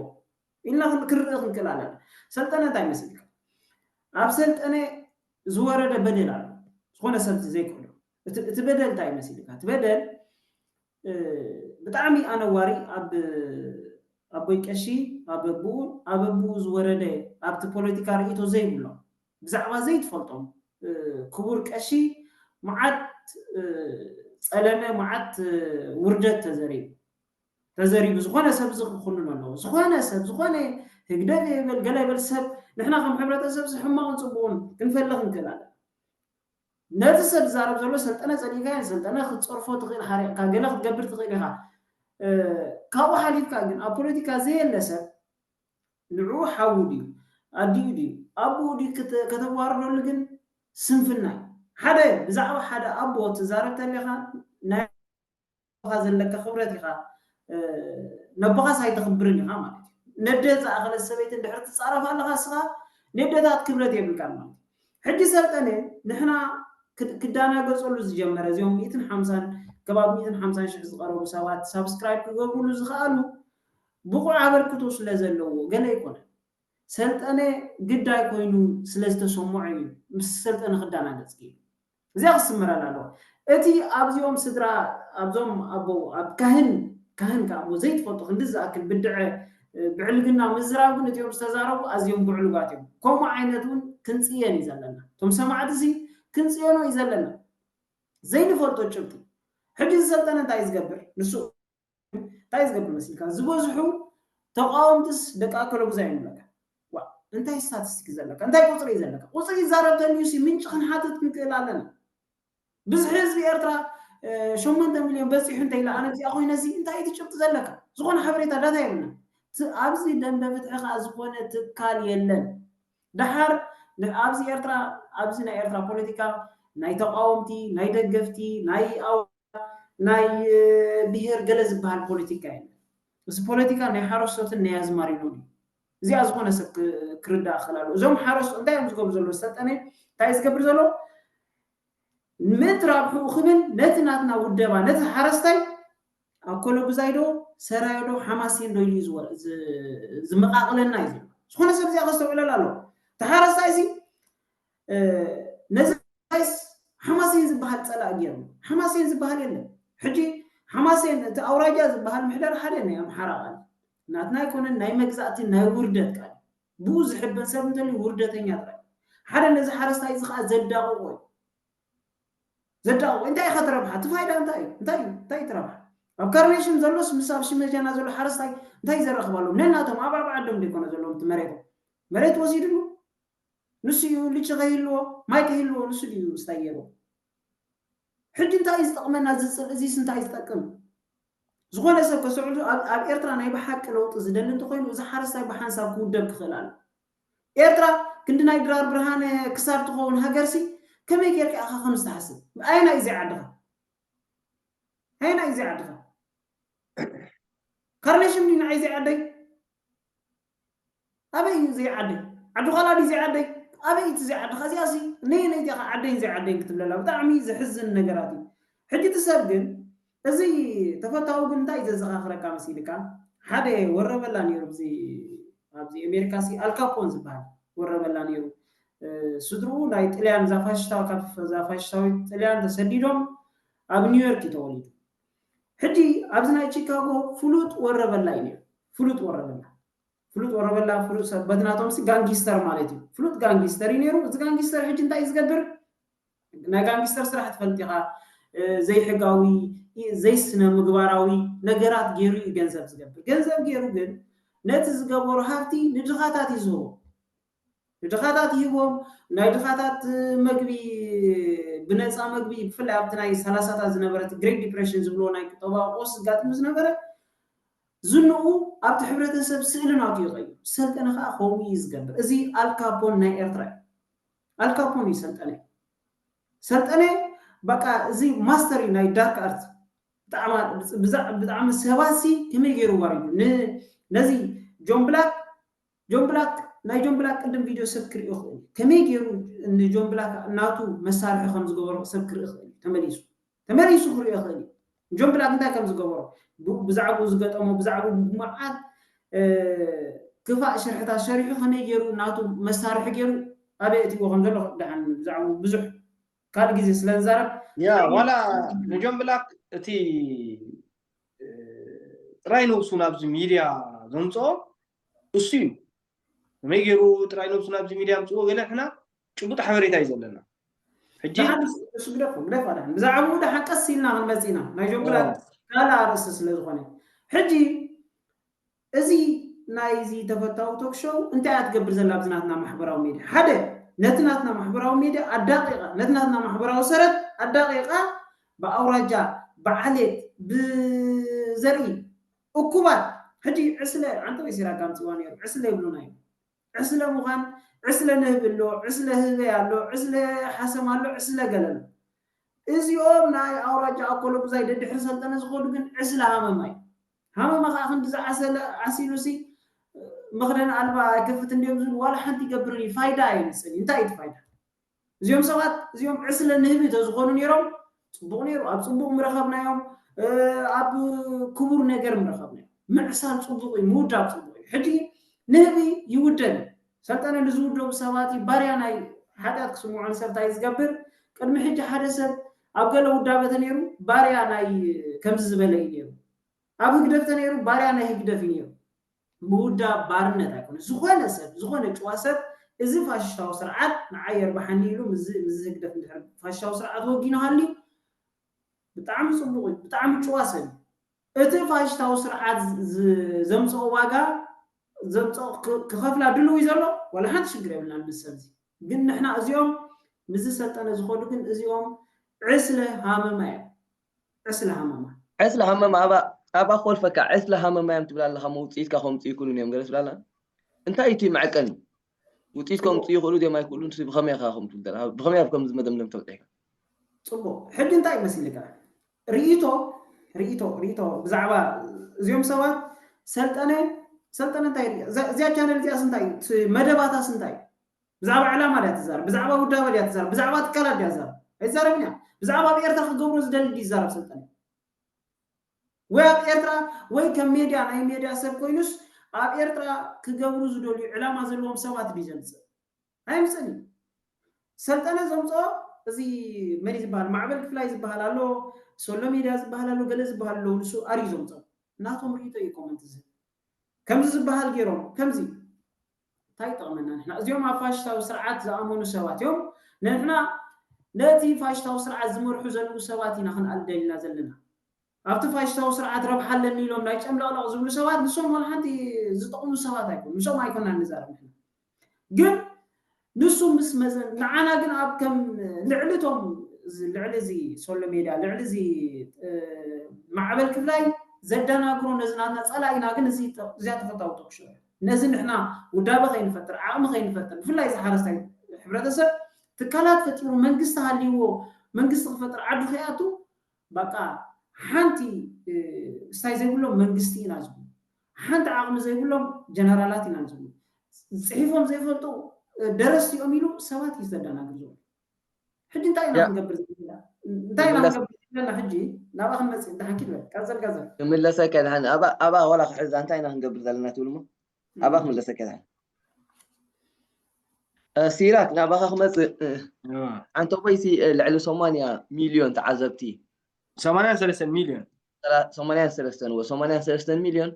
ኢልና ክንርኢ ክንክእል ኣለና። ሰልጠነ እንታይ መሲልካ? ኣብ ሰልጠነ ዝወረደ በደል ኣሎ። ዝኾነ ሰብ ዘይክእሎ እቲ በደል እንታይ መሲልካ? እቲ በደል ብጣዕሚ ኣነዋሪ ኣብ ኣቦይ ቀሺ ኣብ ኣቦኡ ኣብ ኣቦኡ ዝወረደ ኣብቲ ፖለቲካ ርእይቶ ዘይብሎም ብዛዕባ ዘይትፈልጦም ክቡር ቀሺ መዓት ፀለመ መዓት ውርደት ተዘሪቡ ተዘሪቡ ዝኾነ ሰብ እዚ ክኹንን ኣለዎ። ዝኾነ ሰብ ዝኾነ ህግደፍ ይበል ገለ ይበል ሰብ ንሕና ከም ሕብረተሰብ ሕማቕን ፅቡቕን ክንፈልኽ ንክእል ኣለና። ነዚ ሰብ ዝዛረብ ዘሎ ሰልጠነ ፀሊእካዮ ሰልጠነ ክትፀርፎ ትኽእል ሓሪቕካ ገለ ክትገብር ትኽእል ኢኻ። ካብኡ ሓሊፍካ ግን ኣብ ፖለቲካ ዘየለ ሰብ ንዕኡ ሓዉ ድዩ ኣዲኡ ድዩ ኣቦኡ ድዩ ከተዋርደሉ ግን ስንፍና እዩ። ሓደ ብዛዕባ ሓደ ኣቦ ትዛረብ ተለኻ ናይ ዘለካ ክብረት ኢኻ ነቦኻስ ኣይተኽብርን ኢኻ ማለት እዩ። ነደ ዝኣኸለት ሰበይቲ እንድሕር ትፃረፍ ኣለኻ እስኻ ነደታት ክብረት የብልካን ማለት እዩ። ሕጂ ሰልጠነ ንሕና ክዳናገፀሉ ዝጀመረ እዚኦም ሚእትን ሓምሳን ከባቢ ሚእትን ሓምሳን ሽሕ ዝቐረቡ ሰባት ሳብስክራይብ ክገብሩሉ ዝኽኣሉ ብቑዕ ኣበርክቶ ስለ ዘለዎ ገለ ኣይኮነን። ሰልጠነ ግዳይ ኮይኑ ስለ ዝተሰምዖ እዩ ምስ ሰልጠነ ክዳናገፅ ክኢሉ። እዚኣ ክስመረላ ኣለዎ። እቲ ኣብዚኦም ስድራ ኣብዞም ኣቦ ኣብ ካህን ካህን ከኣ እሞ ዘይትፈልጦ ክንዲ ዝኣክል ብድዐ ብዕልግና ምዝራብ ግን እቲኦም ዝተዛረቡ ኣዝዮም ብዕሉጋት እዮም። ከምኡ ዓይነት እውን ክንፅየን እዩ ዘለና። እቶም ሰማዕቲ ሲ ክንፅየኖ እዩ ዘለና። ዘይንፈልጦ ጭብጢ። ሕጂ ዝሰልጠነ እንታይ እዩ ዝገብር? ንሱ እንታይ ዝገብር መሲልካ ዝበዝሑ ተቃወምትስ ደቂ ኣከለጉዛይ እዮም ይብለካ። ዋ እንታይ ስታቲስቲክ እዩ ዘለካ እንታይ ቁፅሪ እዩ ዘለካ ቁፅሪ ይዛረብ ተልዩ ሲ ምንጭ ክንሓትት ክንክእል ኣለና። ብዝሒ ህዝቢ ኤርትራ ሸሞንተ ሚልዮን በፂሑ እንተኢለ ኣነ እዚኣ ኮይነ ሲ እንታይ እቲ ጭብጢ ዘለካ ዝኾነ ሓበሬታ ዳታ የብልና። ኣብዚ ደንበ ፍትሒ ከዓ ዝኾነ ትካል የለን። ደሓር ኣብዚ ኤርትራ ኣብዚ ናይ ኤርትራ ፖለቲካ ናይ ተቃወምቲ ናይ ደገፍቲ ናይ ናይ ብሄር ገለ ዝበሃል ፖለቲካ የለን። እዚ ፖለቲካ ናይ ሓረስቶትን ናይ ኣዝማሪኖን እዩ። እዚኣ ዝኾነ ሰብ ክርዳእ ክኽእል ኣለዎ። እዞም ሓረስቶ እንታይ እዮም ዝገብሩ ዘለዉ? ዝሰልጠነ እንታይ እዩ ዝገብር ዘሎ? ምእንቲ ራብሕኡ ክብል ነቲ ናትና ውደባ ነቲ ሓረስታይ ኣኮለጉዛይ ዶ ሰራዮ ዶ ሓማሴን ዶ ኢሉ እዩ ዝመቃቅለና እዩ ዘሎ። ዝኾነ ሰብ እዚኣ ከስተውዕለላ ኣለዎ። እቲ ሓረስታይ እዚ ነዚ ሓማሴን ዝበሃል ፀላእ ገይሩ ሓማሴን ዝበሃል የለን። ሕጂ ሓማሴን እቲ ኣውራጃ ዝበሃል ምሕደር ሓደ ናይ ኣምሓራ ቃል ናትና ኣይኮነን ናይ መግዛእቲ ናይ ውርደት ቃል ብኡ ዝሕበን ሰብ እንተልዩ ውርደተኛ ጥራይ ሓደ ነዚ ሓረስታይ እዚ ከዓ ዘዳቕቆ እዩ። ዘዳቕቆ እንታይ ኢኻ ትረብሓ? እቲ ፋይዳ እንታይ እዩ? እንታይ እዩ? እንታይ እዩ ትረብሓ? ኣብ ካርኔሽን ዘሎስ ምስ ኣብ ሽመጃና ዘሎ ሓረስታይ እንታይ ዘረኽብ ኣለዎ? ነናቶም ኣብ ኣብ ዓዶም ዘይኮነ ዘለዎም እቲ መሬቶም መሬት ወሲድሉ ንሱ እዩ ልጭ ከይህልዎ ማይ ከይህልዎ ንሱ ድዩ ምስታይ ገይርዎ? ሕጂ እንታይ እዩ ዝጠቕመና እዚ ፅል እዚስ እንታይ እዩ ዝጠቅም? ዝኾነ ሰብ ከስዕሉ ኣብ ኤርትራ ናይ ብሓቂ ለውጢ ዝደሊ እንተኮይኑ እዚ ሓረስታይ ብሓንሳብ ክውደብ ክኽእል ኣሎ። ኤርትራ ክንዲ ናይ ድራር ብርሃነ ክሳብ ትኸውን ሃገርሲ ከመይ ጌርካ ኢኻ ከምዚ ትሓስብ? ኣየናይ እዩ ዘይዓድኻ? ኣየናይ እዩ ዘይዓድኻ? ካርኔሽን ድዩ ንዓይ ዘይዓደይ? ኣበይ እዩ ዘይዓደይ? ዓዲ ዃላ ድዩ ዘይዓደይ? ኣበይ እቲ ዘይዓዲ? ከዚኣሲ ነየነይቲ ኢኻ ዓደይን ዘይዓደይን ክትብለላ? ብጣዕሚ ዘሕዝን ነገራት እዩ። ሕጂ እቲ ሰብ ግን፣ እዚ ተፈታዊ ግን እንታይ ዘዘኻኽረካ መሲልካ? ሓደ ወረበላ ነይሩ ኣብዚ ኣብዚ ኣሜሪካ ሲ ኣልካፖን ዝበሃል ወረበላ ነይሩ። ስድርኡ ናይ ጥልያን ዛፋሽስታዊ ካብ ዛፋሽስታዊ ጥልያን ተሰዲዶም ኣብ ኒውዮርክ እዩ ተወሊዱ። ሕጂ ኣብዚ ናይ ቺካጎ ፍሉጥ ወረበላ እዩ ነይሩ። ፍሉጥ ወረበላ ፍሉጥ ወረበላ ፍሉጥ ሰብ በትናቶም ሲ ጋንጊስተር ማለት እዩ። ፍሉጥ ጋንጊስተር እዩ ነይሩ። እዚ ጋንጊስተር ሕጂ እንታይ እዩ ዝገብር? ናይ ጋንጊስተር ስራሕ ትፈልጥ ኢኻ። ዘይሕጋዊ ዘይስነ ምግባራዊ ነገራት ገይሩ እዩ ገንዘብ ዝገብር። ገንዘብ ገይሩ ግን ነቲ ዝገበሮ ሃብቲ ንድኻታት እዩ ዝህቦ። ንድኻታት ይህቦም። ናይ ድኻታት መግቢ ብነፃ መግቢ ብፍላይ ኣብቲ ናይ ሰላሳታት ዝነበረት ግሬት ዲፕሬሽን ዝብልዎ ናይ ቁጠባዊ ቀውስ ዝጋጥም ዝነበረ ዝንኡ ኣብቲ ሕብረተሰብ ስእሊ ናቱ ይቐይሩ። ሰልጠነ ከዓ ከምኡ እዩ ዝገብር። እዚ ኣልካፖን ናይ ኤርትራ እዩ። ኣልካፖን እዩ ሰልጠነ። ሰልጠነ በቃ እዚ ማስተር እዩ ናይ ዳርክ ኣርት። ብጣዕሚ ሰባት ሲ ከመይ ገይሩ ዋሪዱ ነዚ ጆን ብላክ ጆን ብላክ ናይ ጆን ብላክ ቅድም ቪድዮ ሰብ ክርኢ ይኽእል እዩ። ከመይ ገይሩ ንጆን ብላክ ናቱ መሳርሒ ከም ዝገበሮ ሰብ ክርኢ ይኽእል እዩ። ተመሊሱ ተመሊሱ ክርኢ ይኽእል እዩ። ጆን ብላክ እንታይ ከም ዝገበሮ ብዛዕባኡ ዝገጠሞ ብዛዕባኡ መዓት ክፋእ ሽርሕታት ሸሪሑ ከመይ ገይሩ ናቱ መሳርሒ ገይሩ ኣበይ እትዎ ከም ዘሎ ደሓን ብዛዕባኡ ብዙሕ ካልእ ግዜ ስለ ንዛረብ ያ ዋላ ንጆን ብላክ እቲ ጥራይ ነብሱ ናብዚ ሚድያ ዘምፅኦ እሱ እዩ። ከመይ ገይሩ ጥራይ ነብሱ ናብዚ ሚድያ ኣምፅዎ ገለ ንሕና ጭቡጥ ሓበሬታ እዩ ዘለና። ሕጂ እሱ ግደፎ ግደፋ ደሓን ብዛዕባኡ ደሓን ቀስ ኢልና ክንመፅ ኢና ናይ ጆን ብላክ ካልእ ኣርእስቲ ስለ ዝኾነ ሕጂ እዚ ናይዚ ተፈታዊ ቶክ ሾው እንታይ እያ ትገብር ዘላ ኣብዚ ናትና ማሕበራዊ ሜድያ? ሓደ ነቲ ናትና ማሕበራዊ ሜድያ ኣዳቂቓ ነቲ ናትና ማሕበራዊ ሰረት ኣዳቂቓ ብኣውራጃ ብዓሌት ብዘርኢ እኩባት ሕጂ ዕስለ ዓንተ ወይ ሲራክ ኣምፅዋ ነይሩ ዕስለ ይብሉና እዮም። ዕስለ ምዃን ዕስለ ንህቢ ኣሎ፣ ዕስለ ህበይ ኣሎ፣ ዕስለ ሓሰም ኣሎ፣ ዕስለ ገለ ኣሎ። እዚኦም ናይ ኣውራጃ ኣኮሎጉዛይ ደድሕሪ ሰልጠነ ዝኸዱ ግን ዕስለ ሃመማ እዩ። ሃመማ ከዓ ክንዲ ዝዓሰለ ዓሲሉሲ መኽደን ኣልባ ኣይከፍት እንዲዮም ዝብል ዋላ ሓንቲ ይገብርን እዩ ፋይዳ ኣየምፅን እዩ እንታይ እቲ ፋይዳ? እዚኦም ሰባት እዚኦም ዕስለ ንህቢ ተዝኾኑ ነይሮም ፅቡቕ ነይሩ ኣብ ፅቡቕ ምረኸብናዮም ኣብ ክቡር ነገር ምረኸብናዮም ምዕሳል ፅቡቕ እዩ ምውዳብ ፅቡቕ እዩ ሕጂ ንህቢ ይውደብ እዩ ሰልጠነ ንዝውደቡ ሰባት እዩ ባርያ ናይ ሓጢኣት ክስምዖ ንሰብ እንታይ ዝገብር ቅድሚ ሕጂ ሓደ ሰብ ኣብ ገለ ውዳበ ተነይሩ ባርያ ናይ ከምዚ ዝበለ እዩ ነይሩ ኣብ ህግደፍ ተነይሩ ባርያ ናይ ህግደፍ እዩ ነይሩ ምውዳብ ባርነት ኣይኮነ ዝኾነ ሰብ ዝኾነ ጭዋ ሰብ እዚ ፋሽስታዊ ስርዓት ንዓይ የርባሓኒ ኢሉ ምስዚ ህግደፍ እንድሕር ፋሽስታዊ ስርዓት ወጊኑ ሃልዩ ብጣዕሚ ፅቡቕ እዩ ብጣዕሚ ጭዋ ሰብ እዩ እቲ ፋሽስታዊ ስርዓት ዘምፅኦ ዋጋ ዘምፅኦ ክኸፍላ ድልው እዩ ዘሎ ዋላ ሓንቲ ሽግር የብልናን ምስ ሰብዚ ግን ንሕና እዚኦም ምስዚ ሰልጠነ ዝኸዱ ግን እዚኦም ዕስለ ሃመማ እዮም ዕስለ ሃመማ ዕስለ ሃመማ ኣብ ኣኾልፈካ ዕስለ ሃመማ እዮም ትብል ኣለኻ መውፅኢትካ ከምፅኡ ይክእሉን እዮም ገለ ትብል ኣለኻ እንታይ እቲ መዐቀኒ ውፅኢት ከምፅኡ ይኽእሉ ድዮም ኣይክእሉን ብኸመይ ኢኻ ከምኡ ትብል ዘለኻ ብኸመይ ኣብ ከምዚ መደምደምታ በፂሕካ ፅቡቅ ሕጂ እንታይ መሲልካ ርእይቶ ርእይቶ ርእይቶ ብዛዕባ እዚኦም ሰባት ሰልጠነ ሰልጠነ እንታይ እዚኣ ቻነል እዚኣስ እንታይ መደባታስ እንታይ ብዛዕባ ዕላማ ድያ ትዛረብ ብዛዕባ ውዳበ ድያ ትዛረብ ብዛዕባ ትካላት ድያ ትዛረብ ኣይዛረብን እያ ብዛዕባ ኣብ ኤርትራ ክገብሮ ዝደሊ ድዩ ይዛረብ ሰልጠነ ወይ ኣብ ኤርትራ ወይ ከም ሜድያ ናይ ሜድያ ሰብ ኮይኑስ ኣብ ኤርትራ ክገብሩ ዝደልዩ ዕላማ ዘለዎም ሰባት ድዩ ዘምፅእ ኣየምፅእን እዩ ሰልጠነ ዘምፅኦ እዚ መን ዝበሃል ማዕበል ክፍላይ ዝበሃል ኣሎ ሶሎ ሜድያ ዝበሃል ኣሎ ገለ ዝበሃል ኣለዉ ንሱ ኣርዩ ዘምፅኦ ናቶም ርእይቶ እዩ ኮመንት ዝህብ ከምዚ ዝበሃል ገይሮም ከምዚ እንታይ ይጠቕመና ንሕና እዚኦም ኣብ ፋሽስታዊ ስርዓት ዝኣመኑ ሰባት እዮም ንሕና ነቲ ፋሽስታዊ ስርዓት ዝመርሑ ዘለዉ ሰባት ኢና ክንኣልደል ኢና ዘለና ኣብቲ ፋሽስታዊ ስርዓት ረብሓ ኣለኒ ኢሎም ናይ ጨምለቕለቕ ዝብሉ ሰባት ንሶም ዋላ ሓንቲ ዝጠቕሙ ሰባት ኣይኮኑ ንሶም ኣይኮና ንዛረብ ንሕና ግን ንሱ ምስ መዘን ንዓና ግን ኣብ ከም ልዕሊ ቶም ልዕሊ እዚ ሶሎ ሜድያ ልዕሊ እዚ ማዕበል ክፍላይ ዘደናግሮ ነዚ ናትና ፀላኢና ግን እዚኣ ተፈታዊ ቶክሾ ነዚ ንሕና ውዳበ ከይንፈጥር ዓቕሚ ከይንፈጥር ብፍላይ እዚ ሓረስታይ ሕብረተሰብ ትካላት ፈጢሩ መንግስቲ ሃልይዎ መንግስቲ ክፈጥር ዓዱ ከይኣቱ በቃ ሓንቲ ስታይ ዘይብሎም መንግስቲ ኢና ዝብሉ ሓንቲ ዓቕሚ ዘይብሎም ጀነራላት ኢና ንስሙ። ጽሒፎም ዘይፈልጡ ደረስቲ እዮም ኢሉ ሰባት እዩ ዘደናግር ዘሎ። ሕጂ እንታይ ኢና ክንገብር ዘለና? እንታይ ኢና ክንገብር ዘለና? ሕጂ ናብኣ ክንመጽእ እንተ ሓኪል በል ቀዘል ቀዘል ክምለሰካ ድሓን ኣባ ዋላ ክሕዛ እንታይ ኢና ክንገብር ዘለና ትብልሞ ኣባ ክምለሰካ ድሓን ሲራክ ናባኻ ክመፅእ ሓንተ ቦይሲ ልዕሊ ሰማንያ ሚልዮን ተዓዘብቲ ሰማንያን ሰለስተን ሚልዮን ሰማንያን ሰለስተን ወ ሰማንያን ሰለስተን ሚልዮን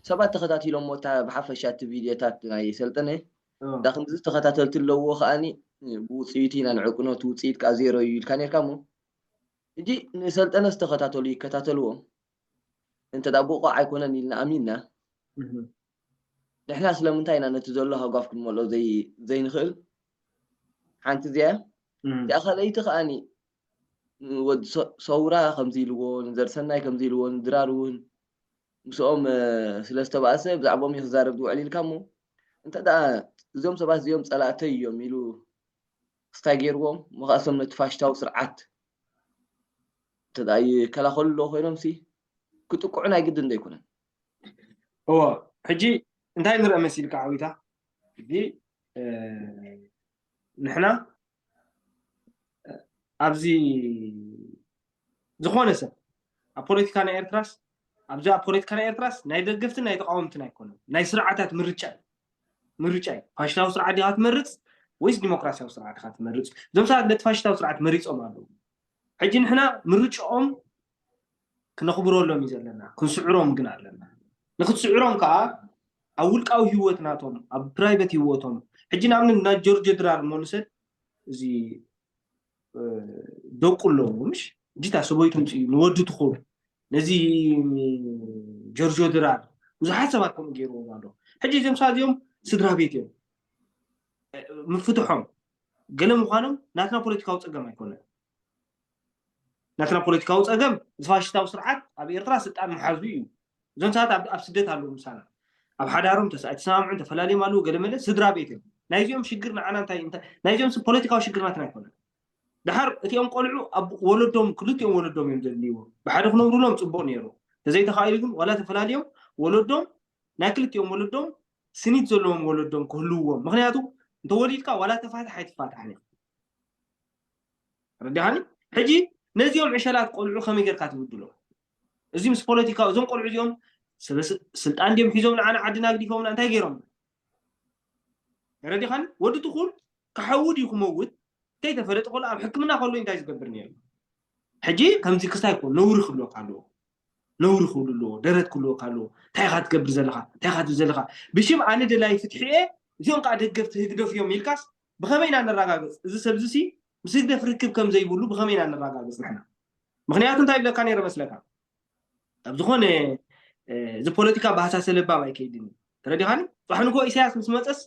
ሰባት ተኸታቲሎም ሞ እታ ብሓፈሻ እቲ ቪድዮታት ናይ ሰልጠነ እዛ ክንዚ ተኸታተልቲ ኣለዎ ከዓኒ ብውፅኢቱ ኢና ንዕቅኖ እቲ ውፅኢት ከዓ ዜሮ እዩ ኢልካ ነርካ ሞ ሕጂ ንሰልጠነ ዝተኸታተሉ ይከታተልዎ እንተ ብቑዕ ኣይኮነን ኢልና ኣሚንና ንሕና ስለምንታይ ኢና ነቲ ዘሎ ሃጓፍ ክንመልኦ ዘይንኽእል ሓንቲ እዚኣ እቲኣ ካልኣይቲ ከዓኒ ወዲ ሰውራ ከምዚ ኢልዎ ንዘርሰናይ ከምዚ ኢልዎ ንድራር እውን ምስኦም ስለ ዝተባእሰ ብዛዕባኦም እዩ ክዛረብ ዝውዕል ኢልካ እሞ እንተ ደኣ እዞም ሰባት እዚኦም ጸላእተይ እዮም ኢሉ ክስታይ ገይርዎም ምኻእሶም ነቲ ፋሽታዊ ስርዓት እንተ ደኣ ይከላኸሉ ኣለዉ ኮይኖም ሲ ክጥቅዑ ናይ ግድን ዶ ኣይኮነን እዎ ሕጂ እንታይ ንርኢ መሲልካ ዓዊታ ሕጂ ንሕና ኣብዚ ዝኾነ ሰብ ኣብ ፖለቲካ ናይ ኤርትራስ ኣብዚ ኣብ ፖለቲካ ናይ ኤርትራስ ናይ ደገፍትን ናይ ተቃወምትን ኣይኮነን ናይ ስርዓታት ምርጫ እዩ ምርጫ እዩ ፋሽስታዊ ስርዓት ዲኻ ትመርፅ ወይስ ዲሞክራሲያዊ ስርዓት ኢኻ ትመርፅ እዞም ሰባት ነቲ ፋሽስታዊ ስርዓት መሪፆም ኣለዉ ሕጂ ንሕና ምርጫኦም ክነኽብረሎም እዩ ዘለና ክንስዕሮም ግን ኣለና ንክትስዕሮም ከዓ ኣብ ውልቃዊ ህይወት ናቶም ኣብ ፕራይቨት ህይወቶም ሕጂ ንኣብነት ናይ ጆርጆ ድራር እሞ ንሰድ እዚ ደቁ ኣለዎ ምሽ እጅታ ሰበይቱ ምፅኡ ንወዲ ትኹር ነዚ ጆርጆ ድራር ብዙሓት ሰባት ከምኡ ገይርዎም ኣሎ ሕጂ እዚኦም ሰባት እዚኦም ስድራ ቤት እዮም ምፍትሖም ገለ ምዃኖም ናትና ፖለቲካዊ ፀገም ኣይኮነን ናትና ፖለቲካዊ ፀገም እዚ ፋሽስታዊ ስርዓት ኣብ ኤርትራ ስልጣን ምሓዙ እዩ እዞም ሰባት ኣብ ስደት ኣለዉ ምሳና ኣብ ሓዳሮም ኣይተሰማምዑን ተፈላለዮም ኣለዉ ገለ መለ ስድራ ቤት እዮም ናይዚኦም ሽግር ንዓና እንታይ ናይዚኦም ፖለቲካዊ ሽግር ናትና ኣይኮነን ድሓር እቲኦም ቆልዑ ኣብ ወለዶም ክልቲኦም ወለዶም እዮም ዘድልይዎ ብሓደ ክነብሩሎም ፅቡቅ ነይሩ ተዘይተኻኢሉ ግን ዋላ ተፈላለዮም ወለዶም ናይ ክልቲኦም ወለዶም ስኒት ዘለዎም ወለዶም ክህልውዎም ምክንያቱ እንተወሊድካ ዋላ ተፋትሕ ኣይትፋትሕን ኢኻ ረዲኻኒ ሕጂ ነዚኦም ዕሸላት ቆልዑ ከመይ ጌርካ ትብድሎ እዚ ምስ ፖለቲካ እዞም ቆልዑ እዚኦም ስልጣን ድዮም ሒዞም ንዓና ዓድና ግዲፎምና እንታይ ገይሮም ረዲኻኒ ወዲ ትኹል ክሓዊ ድዩ ክመውት ከይተፈለጠ ከሎ ኣብ ሕክምና ከሎ እንታይ ዝገብር ነይሩ ሕጂ ከምዚ ክስታይ ኮ ነውሪ ክብለካ ኣለዎ ነውሪ ክብሉ ኣለዎ ደረት ክብልወካ ኣለዎ እንታይ ኢኻ ትገብር ዘለኻ እንታይ ኢኻ ትብል ዘለኻ ብሽም ኣነ ደላይ ፍትሒ እየ እዚኦም ከዓ ደገፍቲ ህግደፍ እዮም ኢልካስ ብኸመይ ኢና ነረጋግፅ እዚ ሰብ እዚ ምስ ህግደፍ ርክብ ከም ዘይብሉ ብኸመይ ኢና ነረጋግፅ ንሕና ምክንያቱ እንታይ ይብለካ ነይረ መስለካ ኣብ ዝኾነ እዚ ፖለቲካ ባህሳ ሰለባም ኣይከይድን እዩ ተረዲኻኒ ፅባሕ ንግሆ ኢሳያስ ምስ መፀስ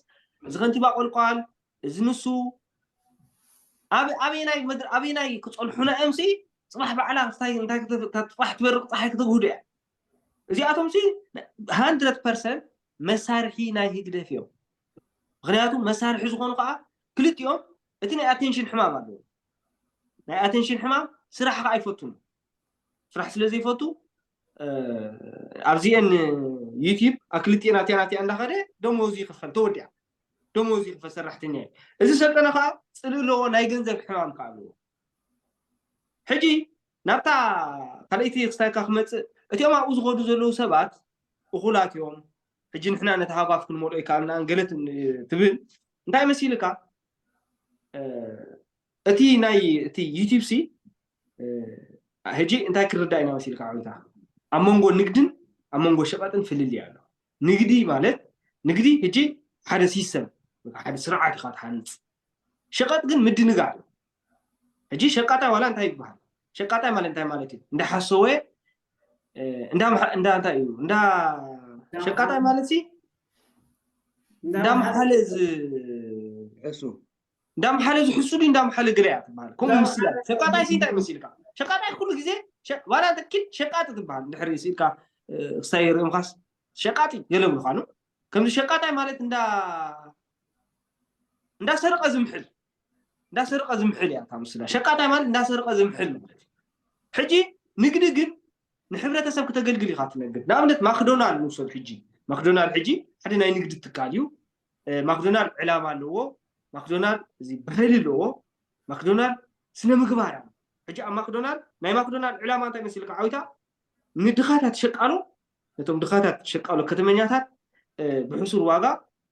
እዚ ከንቲባ ቆልቋል እዚ ንሱ ኣበየናይ መድር ኣበየናይ ክፀልሑና እዮም ሲ ፅባሕ ባዕላ እንታይ እንታይ ጥራሕ ትበርቕ ፀሓይ ክትግህዶ እያ እዚኣቶም ሲ ሃንድረድ ፐርሰንት መሳርሒ ናይ ህግደፍ እዮም ምክንያቱ መሳርሒ ዝኾኑ ከዓ ክልቲኦም እቲ ናይ ኣቴንሽን ሕማም ኣለዎ ናይ ኣቴንሽን ሕማም ስራሕ ከዓ ኣይፈቱን ስራሕ ስለ ዘይፈቱ ኣብዚአን ዩቲብ ኣክልቲኤን ኣቲያን ኣቲያ እንዳኸደ ደሞዝ ይኽፈል ተወዲኣ ደሞዝ ይኽፈል ሰራሕተኛ እዩ እዚ ሰልጠነ ከዓ ፅልእ ኣለዎ ናይ ገንዘብ ሕማም ከዓ ኣለዎ ሕጂ ናብታ ካልኣይቲ ክስታይካ ክመፅእ እቲኦም ኣብኡ ዝኸዱ ዘለዉ ሰባት እኹላት እዮም ሕጂ ንሕና ነቲ ሃጓፍ ክንመልኦ ይከኣልናን ገለ ትብል እንታይ መሲልካ እቲ ናይ እቲ ዩቲብ ሲ ሕጂ እንታይ ክርዳእ ኢና መሲልካ ዓዊታ ኣብ መንጎ ንግድን ኣብ መንጎ ሸቐጥን ፍልልይ ኣሎ ንግዲ ማለት ንግዲ ሕጂ ሓደ ሲስተም ሓደ ስርዓት ኢኻ ትሃንፅ ሸቐጥ ግን ምድንጋር እዩ ሕጂ ሸቃጣይ ዋላ እንታይ ይበሃል ሸቃጣይ ማለት እንታይ ማለት እዩ እንዳሓሰወ እንዳ እንታይ እዩ እንዳ ሸቃጣይ ማለት ሲ እንዳመሓለ ዝ ሕሱ እንዳመሓለ ዝሕሱ ድዩ እንዳመሓለ ግለያ ትበሃል ከምኡ ምስላ ሸቃጣይ ሲ እንታይ መሲልካ ሸቃጣይ ኩሉ ግዜ ዋላ ተኪድ ሸቃጢ ትበሃል እንድሕር ስኢልካ ክስታይ ርእምካስ ሸቃጢ ገለ ብልኳኑ ከምዚ ሸቃጣይ ማለት እንዳ እንዳሰረቀ ዝምሕል እንዳሰረቀ ዝምሕል እያ እታ ምስላ ሸቃጣይ ማለት እንዳሰረቀ ዝምሕል ማለት እዩ ሕጂ ንግዲ ግን ንሕብረተሰብ ክተገልግል ኢኻ ትነግር። ንኣብነት ማክዶናልድ ንውሰድ ሕጂ። ማክዶናልድ ሕጂ ሓደ ናይ ንግዲ ትካል እዩ። ማክዶናልድ ዕላማ ኣለዎ። ማክዶናልድ እዚ ባህሊ ኣለዎ። ማክዶናልድ ስነ ምግባር ኣሎ። ሕጂ ኣብ ማክዶናልድ ናይ ማክዶናልድ ዕላማ እንታይ መሲልካ ዓዊታ? ንድኻታት ሸቃሎ፣ ነቶም ድኻታት ሸቃሎ ከተመኛታት ብሕሱር ዋጋ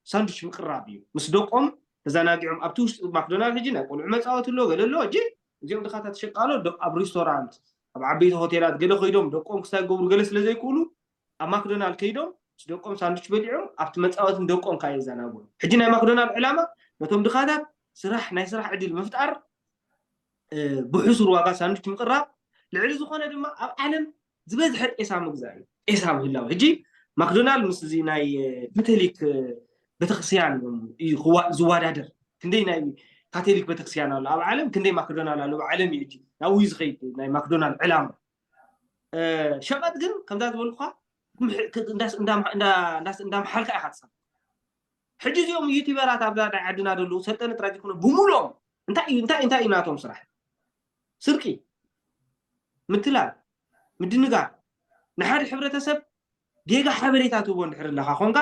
ሳንዱች ምቅራብ እዩ። ምስ ደቆም ተዘናጊዖም ኣብቲ ውሽጢ ማክዶናልድ ሕጂ ናይ ቆልዑ መፃወቲ ኣሎ፣ ገለ ኣሎ። ሕጂ እዚኦም ድኻታት ሸቃሎ ኣብ ሪስቶራንት፣ ኣብ ዓበይቲ ሆቴላት ገለ ከይዶም ደቆም ክሳይ ገብሩ ገለ ስለ ዘይክእሉ ኣብ ማክዶናልድ ከይዶም ምስ ደቆም ሳንዱች በሊዖም ኣብቲ መፃወቲ ንደቆም ካየ ይዘናግዑ። ሕጂ ናይ ማክዶናልድ ዕላማ ነቶም ድኻታት ስራሕ፣ ናይ ስራሕ ዕድል ምፍጣር፣ ብሕሱር ዋጋ ሳንዱች ምቅራብ፣ ልዕሊ ዝኾነ ድማ ኣብ ዓለም ዝበዝሐ ጤሳ ምግዛእ እዩ። ጤሳ ምህላው። ሕጂ ማክዶናልድ ምስ እዚ ናይ ካቶሊክ ቤተክርስትያን እዩ ዝዋዳደር። ክንደይ ናይ ካቶሊክ ቤተክርስትያን ኣሎ ኣብ ዓለም፣ ክንደይ ማክዶናልድ ኣሎ ኣብ ዓለም እዩ። ሕጂ ናብኡ ዝኸይድ ናይ ማክዶናልድ ዕላማ። ሸቐጥ ግን ከምዛ ዝበልኩኻ እንዳመሓልካ ኢኻ ትሰ ሕጂ እዚኦም ዩቲበራት ኣብዛ ናይ ዓድና ዘለዉ ሰልጠነ ጥራይ ዘይኮነ ብምሉኦም እንታይ እዩ እንታይ እንታይ እዩ ናቶም ስራሕ? ስርቂ፣ ምትላል፣ ምድንጋር፣ ንሓደ ሕብረተሰብ ጌጋ ሓበሬታ ትህቦ እንድሕር ኣለኻ ኮንካ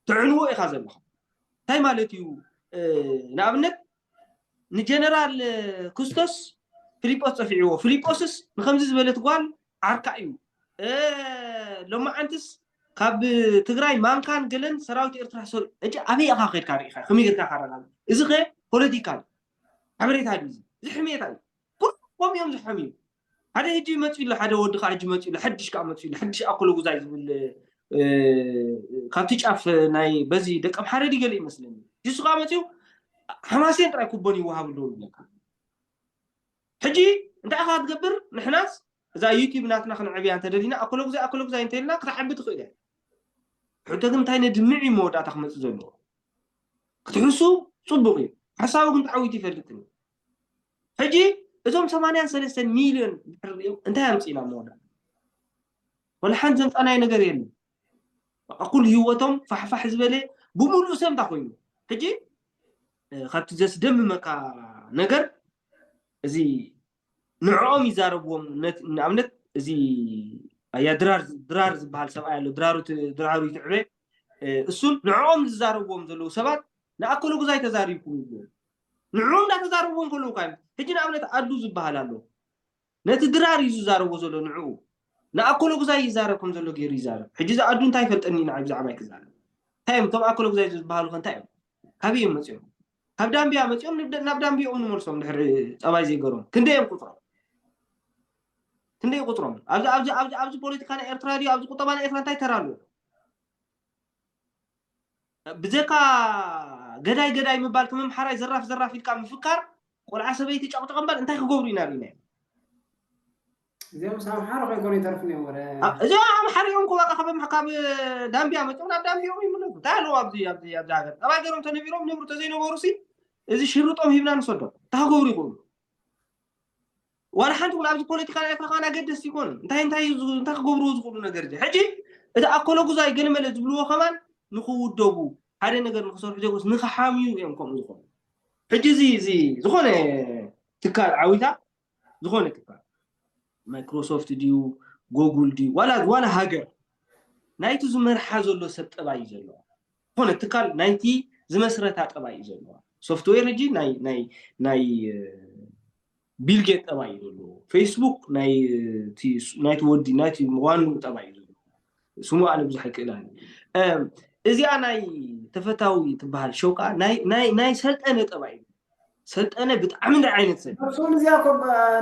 ተዕንዎ ኢኻ ዘለኻ። እንታይ ማለት እዩ? ንኣብነት ንጀነራል ክስቶስ ፊሊጶስ ጸፊዕዎ። ፊሊጶስስ ንከምዚ ዝበለት ጓል ዓርካ እዩ። ሎማዓንትስ ካብ ትግራይ ማንካን ገለን ሰራዊት ኤርትራ ሰር እጂ ኣበይ ኢኻ ከድካ ርኢኻ ከመይ ጌርካ ካረጋግጽ? እዚ ኸ ፖለቲካ ሓበሬታ ድዩ? እዚ ሕሜታ እዩ። ኩሎም እዮም ዝሓምዩ። ሓደ ሕጂ መፅኡ ኣሎ፣ ሓደ ወዲ ከዓ ሕጂ መፅኡ ኣሎ፣ ሓድሽ ከዓ መፅኡ ኣሎ፣ ሓድሽ ኣኮሎጉዛይ ዝብል ካብቲ ጫፍ ናይ በዚ ደቀምሓረ ድዩ ገለ ይመስለኒ። እሱ ከዓ መፅኡ ሓማሴን ጥራይ ኩቦን ይወሃብ ኣለዉ ይብለካ። ሕጂ እንታይ ኢኻ ትገብር? ንሕናስ እዛ ዩቲብ ናትና ክነዕብያ እንተደሊና ኣኮሎጉዛይ ኣኮሎጉዛይ እንተኢልና ክትዓቢ ትኽእል እያ። ሕቶ ግን እንታይ ነድምዕ እዩ መወዳእታ ክመፅእ ዘለዎ? ክትሕሱ ፅቡቅ እዩ። ሓሳቡ ግን ተዓዊቱ ይፈልጥን እዩ። ሕጂ እዞም ሰማንያን ሰለስተን ሚልዮን ድሕር እንታይ ኣምፅእና መወዳ ወላ ሓንቲ ዘምፃናዮ ነገር የለን። እኩል ህይወቶም ፋሕፋሕ ዝበለ ብምሉእ ሰብ እንታይ ኮይኑ ሕጂ ካብቲ ዘስደምመካ ነገር እዚ ንዕኦም ይዛረብዎም። ንኣብነት እዚ ኣያ ድራር ዝበሃል ሰብኣይ ኣሎ፣ ድራሩ ድራሩ ይትዕበ እሱን ንዕኦም ዝዛረብዎም ዘለዉ ሰባት ንኣከለጉዛይ ተዛሪብኩም ይብሉ። ንዕኦም እንዳተዛረብዎም ከለዉ ካዮም ሕጂ ንኣብነት ኣዱ ዝበሃል ኣሎ፣ ነቲ ድራር እዩ ዝዛረቦ ዘሎ ንዕኡ ንኣከለጉዛይ ይዛረብ ከም ዘሎ ገይሩ ይዛረብ። ሕጂ እዚ ኣዱ እንታይ ይፈልጠኒ ንዓይ ብዛዕባይ ክዛረብ? እንታይ እዮም እቶም ኣከለጉዛይ ዝበሃሉ ከ እንታይ እዮም? ካበይ እዮም መፂኦም? ካብ ዳምቢያ መፂኦም ናብ ዳምቢኦም ንመልሶም ድሕሪ ፀባይ ዘይገሮም ክንደይ እዮም ቁፅሮም? ክንደይ ቁፅሮም? ኣብዚ ፖለቲካ ናይ ኤርትራ ድዩ ኣብዚ ቁጠባ ናይ ኤርትራ እንታይ ተራ ኣለዎ? ብዘካ ገዳይ ገዳይ ምባል ከም ኣምሓራይ ዘራፍ ዘራፍ ኢልካ ምፍካር ቆልዓ ሰበይቲ ጨቕጨቕ እምበር እንታይ ክገብሩ ኢና ርኢናዮም? እዚኦም ምስ ኣምሓሩ ከይኮኑ ይተርፉን እዮም ወረ እዚኦም ኣምሓሪኦም እኮ በቃ ካብ ካብ ዳምቢያ መፅኦም ናብ ዳምቢኦም ይምለሱ እንታይ ኣለዎ ኣብዚ ኣብዚ ኣብዚ ሃገር ጠባይ ገይሮም ተነቢሮም ነብሩ ተዘይነበሩ ሲ እዚ ሽርጦም ሂብና ንሰዶም እንታይ ክገብሩ ይኽእሉ ዋላ ሓንቲ እውን ኣብዚ ፖለቲካ ናይ ኤርትራ ከዓን ኣገደስቲ ይኮኑ እንታይ እንታይ እንታይ ክገብርዎ ዝኽእሉ ነገር እዚ ሕጂ እቲ ኣኮለጉዛይ ገለመለ ዝብልዎ ከማን ንክውደቡ ሓደ ነገር ንክሰርሑ ዘይኮስ ንክሓምዩ እዮም ከምኡ ዝኾኑ ሕጂ እዚ እዚ ዝኾነ ትካል ዓዊታ ዝኾነ ትካል ማይክሮሶፍት ድዩ ጎጉል ድዩ ዋላ ዋላ ሃገር ናይቲ ዝመርሓ ዘሎ ሰብ ጠባይ እዩ ዘለዋ ዝኾነ ትካል ናይቲ ዝመስረታ ጠባይ እዩ ዘለዋ ሶፍትዌር ሕጂ ናይ ናይ ናይ ቢልጌት ጠባይ እዩ ዘለዎ ፌስቡክ ናይቲ ወዲ ናይቲ ዋንኡ ጠባይ እዩ ዘለዎ ስሙ ኣነ ብዙሕ ኣይክእላን እዚኣ ናይ ተፈታዊ ትበሃል ሸው ከዓ ናይ ሰልጠነ ጠባይ እዩ ሰልጠነ ብጣዕሚ እንደ ዓይነት ሰብ እሱን እዚኣ ኮ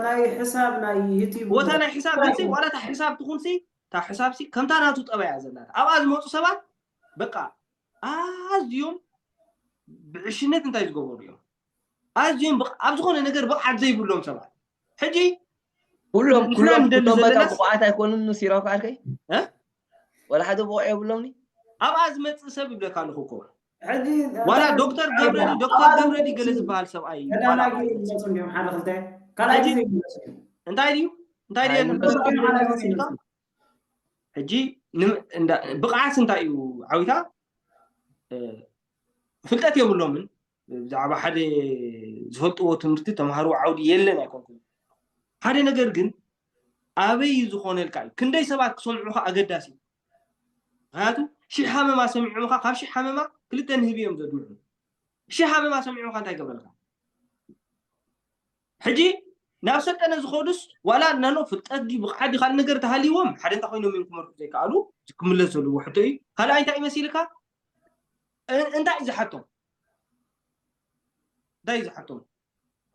ናይ ሕሳብ ናይ ዩቲብ ቦታ ናይ ሕሳብ ግን ዋላ እታ ሕሳብ ትኹን ሲ እታ ሕሳብ ሲ ከምታ ናቱ ጠባይ እያ ዘላታ ኣብኣ ዝመፁ ሰባት በቃ ኣዝዮም ብዕሽነት እንታይ ዝገበሩ እዮም ኣዝዮም ኣብ ዝኾነ ነገር ብቕዓት ዘይብሎም ሰባት ሕጂ ኩሎም ኩሎም ኩሎም በቃ ብቑዓት ኣይኮኑን ሲራው ከዓልከይ ወላ ሓደ ብቑዕ የብሎምኒ ኣብኣ ዝመፅእ ሰብ ይብለካ ኣለኹ እኮ ዋላ ዶክተር ገብረዲ ዶክተር ገብረዲ ገለ ዝበሃል ሰብኣይ እንታይ ድዩ እንታይ ድዩ ሕጂ ብቕዓት እንታይ እዩ ዓዊታ ፍልጠት የብሎምን ብዛዕባ ሓደ ዝፈልጥዎ ትምህርቲ ተምሃርዎ ዓውዲ የለን ኣይኮንኩም ሓደ ነገር ግን ኣበይ እዩ ዝኾነልካ እዩ። ክንደይ ሰባት ክሰምዑኻ ኣገዳሲ እዩ። ምክንያቱ ሽሕ ሃመማ ሰሚዖምኻ፣ ካብ ሽሕ ሃመማ ክልተ ንህቢ እዮም ዘድምዑ። ሽሕ ሃመማ ሰሚዖምኻ እንታይ ገብረልካ? ሕጂ ናብ ሰልጠነ ዝኸዱስ ዋላ ናኖ ፍልጠት ድዩ ብቕዓት ድዩ ካልእ ነገር ተሃልይዎም ሓደ እንታይ ኮይኖም እዮም ክመርሑ ዘይከኣሉ? ክምለስ ዘለዎ ሕቶ እዩ። ካልኣይ እንታይ እዩ መሲልካ? እ- እንታይ እዩ ዝሓቶም? እንታይ እዩ ዝሓቶም?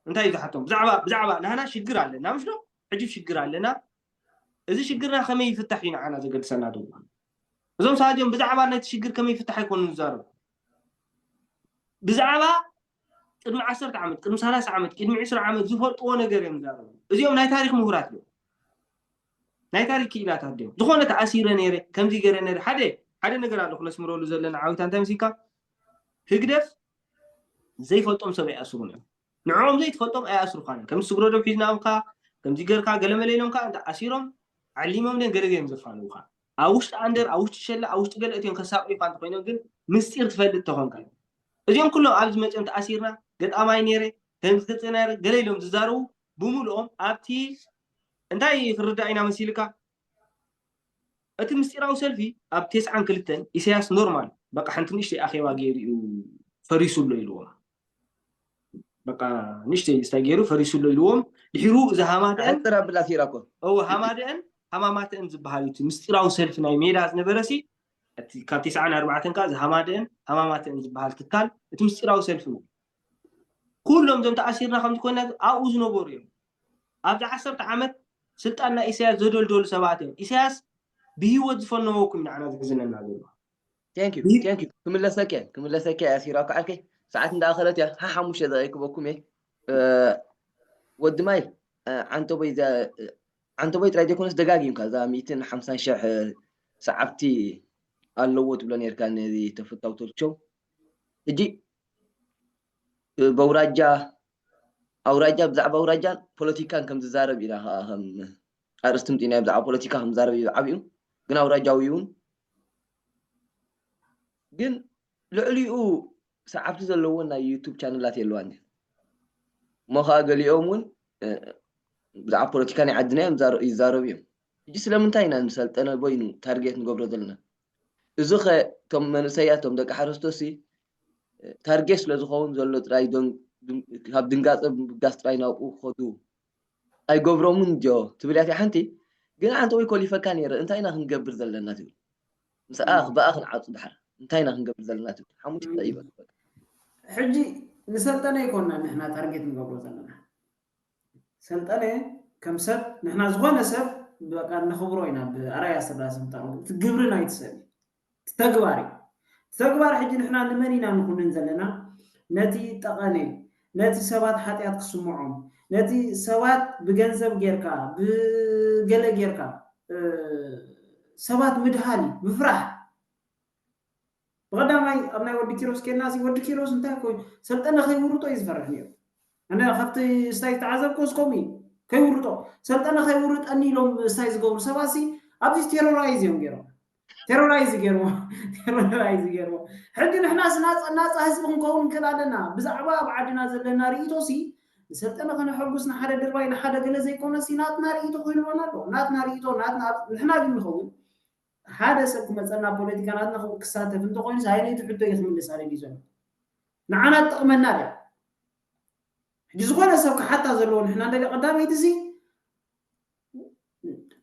እንታይ እዩ ዝሓቶም? ብዛዕባ ብዛዕባ ናህና ሽግር ኣለና ምሽ ዶ? ሕጂ ሽግር ኣለና። እዚ ሽግርና ከመይ ይፍታሕ እዩ ንዓና ዘገድሰና ዶ? እዞም ሰባት እዚኦም ብዛዕባ ነቲ ሽግር ከመይ ይፍታሕ ኣይኮኑን ዝዛረቡ። ብዛዕባ ቅድሚ ዓሰርተ ዓመት፣ ቅድሚ ሰላሳ ዓመት፣ ቅድሚ ዕስራ ዓመት ዝፈልጥዎ ነገር እዮም ዝዛረቡ። እዚኦም ናይ ታሪክ ምሁራት እዮም። ናይ ታሪክ ክኢላታት እዮም። ዝኾነ ተኣሲረ ነይረ፣ ከምዚ ገይረ ነይረ። ሓደ ሓደ ነገር ኣሎ ክነስምረሉ ዘለና ዓዊታ እንታይ መሲልካ? ህግደፍ ዘይፈልጦም ሰብ ኣይኣስሩን እዮም። ንዕኦም ዘይትፈልጦም ኣይኣስሩኻን እዮም። ከምዚ ስግረዶብ ሒዝናምካ፣ ከምዚ ገርካ ገለመለ ኢሎምካ እንተ ኣሲሮም ዓሊሞም ደን ገለ ገይሮም ዘፋንውካ። ኣብ ውሽጢ ኣንደር፣ ኣብ ውሽጢ ሸላ፣ ኣብ ውሽጢ ገለ እትዮም ከሳቅዩካ እንተኮይኖም ግን ምስጢር ትፈልጥ ተኾንካ። እዚኦም ኩሎም ኣብዚ መፅኦም ተኣሲርና፣ ገጣማይ ነይረ፣ ከምዚ ገፀ ነይረ፣ ገለ ኢሎም ዝዛረቡ ብምልኦም ኣብቲ እንታይ ክርዳእ ኢና መሲልካ? እቲ ምስጢራዊ ሰልፊ ኣብ ተስዓን ክልተን ኢሳያስ ኖርማል በቃ ሓንቲ ንእሽተይ ኣኼባ ገይሩ እዩ ፈሪሱ ኣሎ ኢልዎም። በቃ ንእሽተይ እንታይ ገይሩ ፈሪሱ ኣሎ ኢልዎም። ድሒሩ እዚ ሃማደአን ሕፅር ኣብላ ሲራኮ እዎ ሃማደአን ሃማማተአን ዝበሃል እዩ። እቲ ምስጢራዊ ሰልፊ ናይ ሜዳ ዝነበረ ሲ እቲ ካብ ተስዓን ኣርባዕተን ከዓ እዚ ሃማደአን ሃማማተአን ዝበሃል ትካል እቲ ምስጢራዊ ሰልፊ ነው። ኩሎም እዞም ተኣሲርና ከምዚ ኮይና ኣብኡ ዝነበሩ እዮም። ኣብዚ ዓሰርተ ዓመት ስልጣን ናይ ኢሳያስ ዘደልደሉ ሰባት እዮም። ኢሳያስ ብህይወት ዝፈነወኩም ንዓና ዝሕዝነና ዘሎ። ቴንክ ዩ ቴንክ ዩ ክምለሰኪ እየ ክምለሰኪ እየ ሲራኮ ዓርከይ ሰዓት እንዳኣኸለት እያ ሓ ሓሙሽተ ደቂቅ ክበኩም እየ እ፣ ወዲ ማይ እ፣ ዓንተቦይ ዘ- እ፣ ዓንተቦይ ጥራይ ዘይኮነስ ደጋጊምካ እዛ ሚእትን ሓምሳን ሽሕ እ፣ ሰዓብቲ ኣለዎ ትብሎ ነርካ ነዚ ተፈታዊ ቶልክ ሾው ሕጂ እ፣ በውራጃ ኣውራጃ ብዛዕባ ኣውራጃን ፖለቲካን ከም ዝዛረብ ኢና ከዓ ከም ኣርእስቲ ምፅኢናዮ ብዛዕባ ፖለቲካ ከም ዝዛረብ እዩ ዓብዩ ግን ኣውራጃዊ እውን ግን ልዕሊኡ ሰዓብቲ ዘለዎን ናይ ዩቱብ ቻነላት የለዋን እሞ ከዓ ገሊኦም እውን ብዛዕባ ፖለቲካ ናይ ዓድና እዮም ይዛረቡ እዮም ሕጂ ስለምንታይ ኢና ንሰልጠነ በይኑ ታርጌት ንገብሮ ዘለና እዚ ከ እቶም መንእሰያት እቶም ደቂ ሓረስቶሲ ታርጌት ስለዝኸውን ዘሎ ጥራይ ካብ ድንጋፀ ብምብጋስ ጥራይ ናብኡ ክኸዱ ኣይገብሮምን ድዮ ትብል እያ ሓንቲ ግን ሓንቲ ወይ ኮሊፈካ ነይረ እንታይ ኢና ክንገብር ዘለና ትብል ምስኣ ብኣ ክንዓፁ ድሓር እንታይ ኢና ክንገብር ዘለና ትብል ሓሙሽተ ይበል ሕጂ ንሰልጠነ ይኮና ንሕና ታርጌት ንገብሮ ዘለና ሰልጠነ ከም ሰብ ንሕና ዝኾነ ሰብ በቃ ነኽብሮ ኢና ብኣራያ ስላሰ ምጣሩ እቲ ግብሪ ናይቲ ሰብ እዩ ተግባር እዩ ተግባር ሕጂ ንሕና ንመን ኢና ንኩንን ዘለና ነቲ ጠቐነ ነቲ ሰባት ሓጢኣት ክስምዖም ነቲ ሰባት ብገንዘብ ጌርካ ብገለ ጌርካ ሰባት ምድሃል እዩ ምፍራሕ ብቐዳማይ ኣብ ናይ ወዲ ኪሮስ ኬድና ሲ ወዲ ኪሮስ እንታይ ኮይ ሰልጠነ ከይውርጦ እዩ ዝፈርሕ ነይሩ ኣነ ካብቲ ስታይ ዝተዓዘብኮ እስከምኡ እዩ ከይውርጦ ሰልጠነ ከይውርጠኒ ኢሎም ስታይ ዝገብሩ ሰባት ሲ ኣብዚ ቴሮራይዝ እዮም ገይሮም ቴሮራይዝ ገይርዎ ቴሮራይዝ ገይርዎ ሕጂ ንሕና ናፃ ህዝቢ ክንከውን ንክእል ኣለና ብዛዕባ ኣብ ዓድና ዘለና ርእቶ ሲ ንሰልጠነ ከነሐጉስ ንሓደ ድርባይ ንሓደ ገለ ዘይኮነ ሲ ናትና ርእቶ ክህልወና ኣለዎ ናትና ርእቶ ናትና ንሕና ግን ንኸውን ሓደ ሰብ ክመፀና ፖለቲካ ናትና ክሳተፍ እንተኮይኑ ኣይነይቲ ሕቶ እዩ ክምልስ ኣደልዩ ዘሎ ንዓና ትጠቕመና ደ ሕጂ ዝኾነ ሰብ ክሓታ ዘለዎ ንሕና እንደለ ቀዳመይቲ ሲ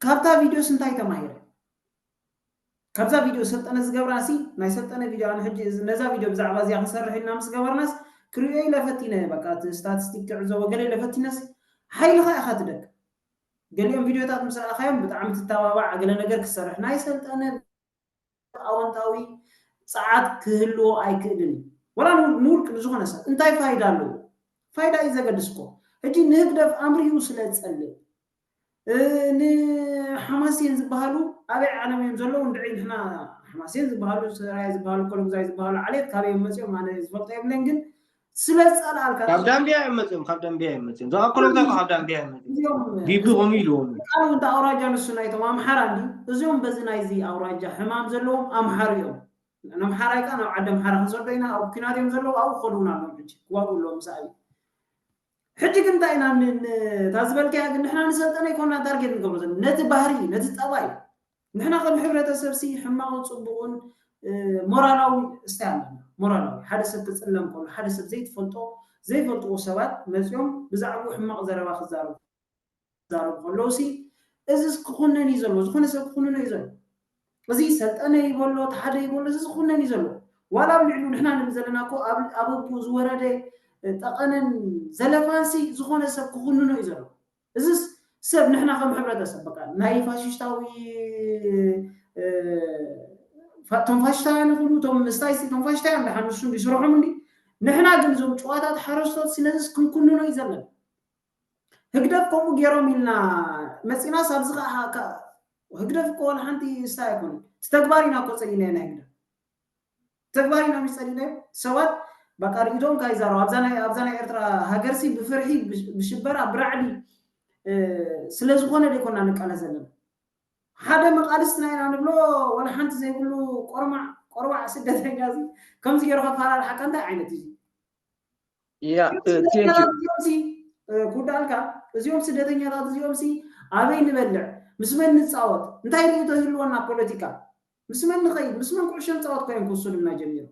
ካብታ ቪድዮስ እንታይ ተማሂረ ካብዛ ቪድዮ ሰልጠነ ዝገብራ ሲ ናይ ሰልጠነ ቪድዮ ኣነ ሕጂ ነዛ ቪድዮ ብዛዕባ እዚኣ ክንሰርሕ ኢልና ምስ ገበርናስ ክሪኦ ኢለ ፈቲነ በቃ እቲ ስታቲስቲክ ክዕዘቦ ገለ ኢለ ፈቲነስ ሓይልኻ ኢኻ ትደክ ገሊኦም ቪድዮታት ምስ ረኣኻዮም ብጣዕሚ ትተባባዕ ገለ ነገር ክሰርሕ ናይ ሰልጠነ ኣወንታዊ ፀዓት ክህልዎ ኣይክእልን እዩ ወላ ንውልቅ ንዝኾነ ሰብ እንታይ ፋይዳ ኣለዎ ፋይዳ እዩ ዘገድስ እኮ ሕጂ ንህግደፍ ኣምሪኡ ስለ ዝፀልእ ንሓማሴን ዝበሃሉ ኣበይ ዓለም እዮም ዘለዉ እንድዒ ንሕና ሓማሴን ዝበሃሉ ሰራያ ዝበሃሉ ኮሎጉዛይ ዝበሃሉ ዓሌት ካበይ እዮም መፅኦም ኣነ ዝፈልጦ የብለን ግን ስለ ዝፀልኣልካ ካብ ዳምቢያ እዮም መፅኦም ካብ ዳምቢያ እዮም መፅኦም እዞም ኣኮሎጉዛይ ካብ ዳምቢያ እዮም መፅኦም ቢቢ ከምኡ ኢልዎም ቃሉ እንተ ኣውራጃ ንሱ ናይቶም ኣምሓራ እንዲ እዚኦም በዚ ናይዚ ኣውራጃ ሕማም ዘለዎም ኣምሓሩ እዮም ኣምሓራይ ከዓ ናብ ዓዲ ኣምሓራ ክንሰዶ ኢና ኣብ ኩናት እዮም ዘለዉ ኣብኡ ክኸዱ እውን ኣለዎም ሕጂ ክዋግኡ ኣለዎም ምስ ኣብይ ሕጂ ግን እንታይ ኢና ን- ን- እታ ዝበልካያ ግን ንሕና ንሰልጠነ ኣይኮና ታርጌት ንገብሮ ዘለና ነቲ ባህሪ ነቲ ጠባይ ንሕና ከም ሕብረተሰብ ሲ ሕማቕን ፅቡቕን ሞራላዊ እስታይ ኣለና። ሞራላዊ ሓደ ሰብ ክፅለም ከሎ ሓደ ሰብ ዘይትፈልጦ ዘይፈልጥዎ ሰባት መፅኦም ብዛዕባኡ ሕማቕ ዘረባ ክዛረቡ ክዛረቡ ከለዉ ሲ እዚስ ክኹነን እዩ ዘለዎ። ዝኾነ ሰብ ክኹንኖ እዩ ዘለዎ። እዚ ሰልጠነ ይበሎ ተሓደ ይበሎ እዚ ዝኹነን እዩ ዘሎ። ዋላ ኣብ ልዕሉ ንሕና ንብል ዘለና እኮ ኣብ ኣቦ ዝወረደ ጠቐነን ዘለፋንሲ ዝኾነ ሰብ ክኹንኖ እዩ ዘሎ። እዚስ ሰብ ንሕና ከም ሕብረተሰብ በቃ ናይ ፋሽሽታዊ ቶም ፋሽሽታውያን ይኹኑ ቶም ምስታይ ቶም ፋሽሽታውያን ደሓን ንሱ እንዲ ስርሖም እንዲ ንሕና ግን እዞም ጭዋታት ሓረስቶት ነዚስ ክንኩንኖ እዩ ዘለና። ህግደፍ ከምኡ ገይሮም ኢልና መፂናስ ኣብዚ ከዓ ህግደፍ እኮ ዋላ ሓንቲ ስታይ ኣይኮነ ተግባር ኢና እኮ ፀሊና ናይ ህግደፍ ተግባር ኢና ምስ ፀሊና ሰባት በቃ ርእቶም ካይዛረቡ ኣብዛ ናይ ኣብዛ ናይ ኤርትራ ሃገርሲ ብፍርሒ ብሽበራ ብራዕዲ ስለ ዝኾነ ደይኮና ንቃለ ዘለና ሓደ መቃልስትና ኢና ንብሎ ዋላ ሓንቲ ዘይብሉ ቆርማዕ ቆርባዕ ስደተኛ እዚ ከምዚ ገይሩ ከፈላልሓካ እንታይ ዓይነት እዩ Yeah, uh, thank you. እዚኦም ሲ ኩዳልካ እዚኦም ስደተኛታት እዚኦም ሲ ኣበይ ንበልዕ ምስ መን ንፃወት እንታይ ርእቶ ይህልወና ፖለቲካ ምስ መን ንኸይድ ምስ መን ኩዕሾ ንፃወት ኮይን ክውስዱልና ጀሚሩ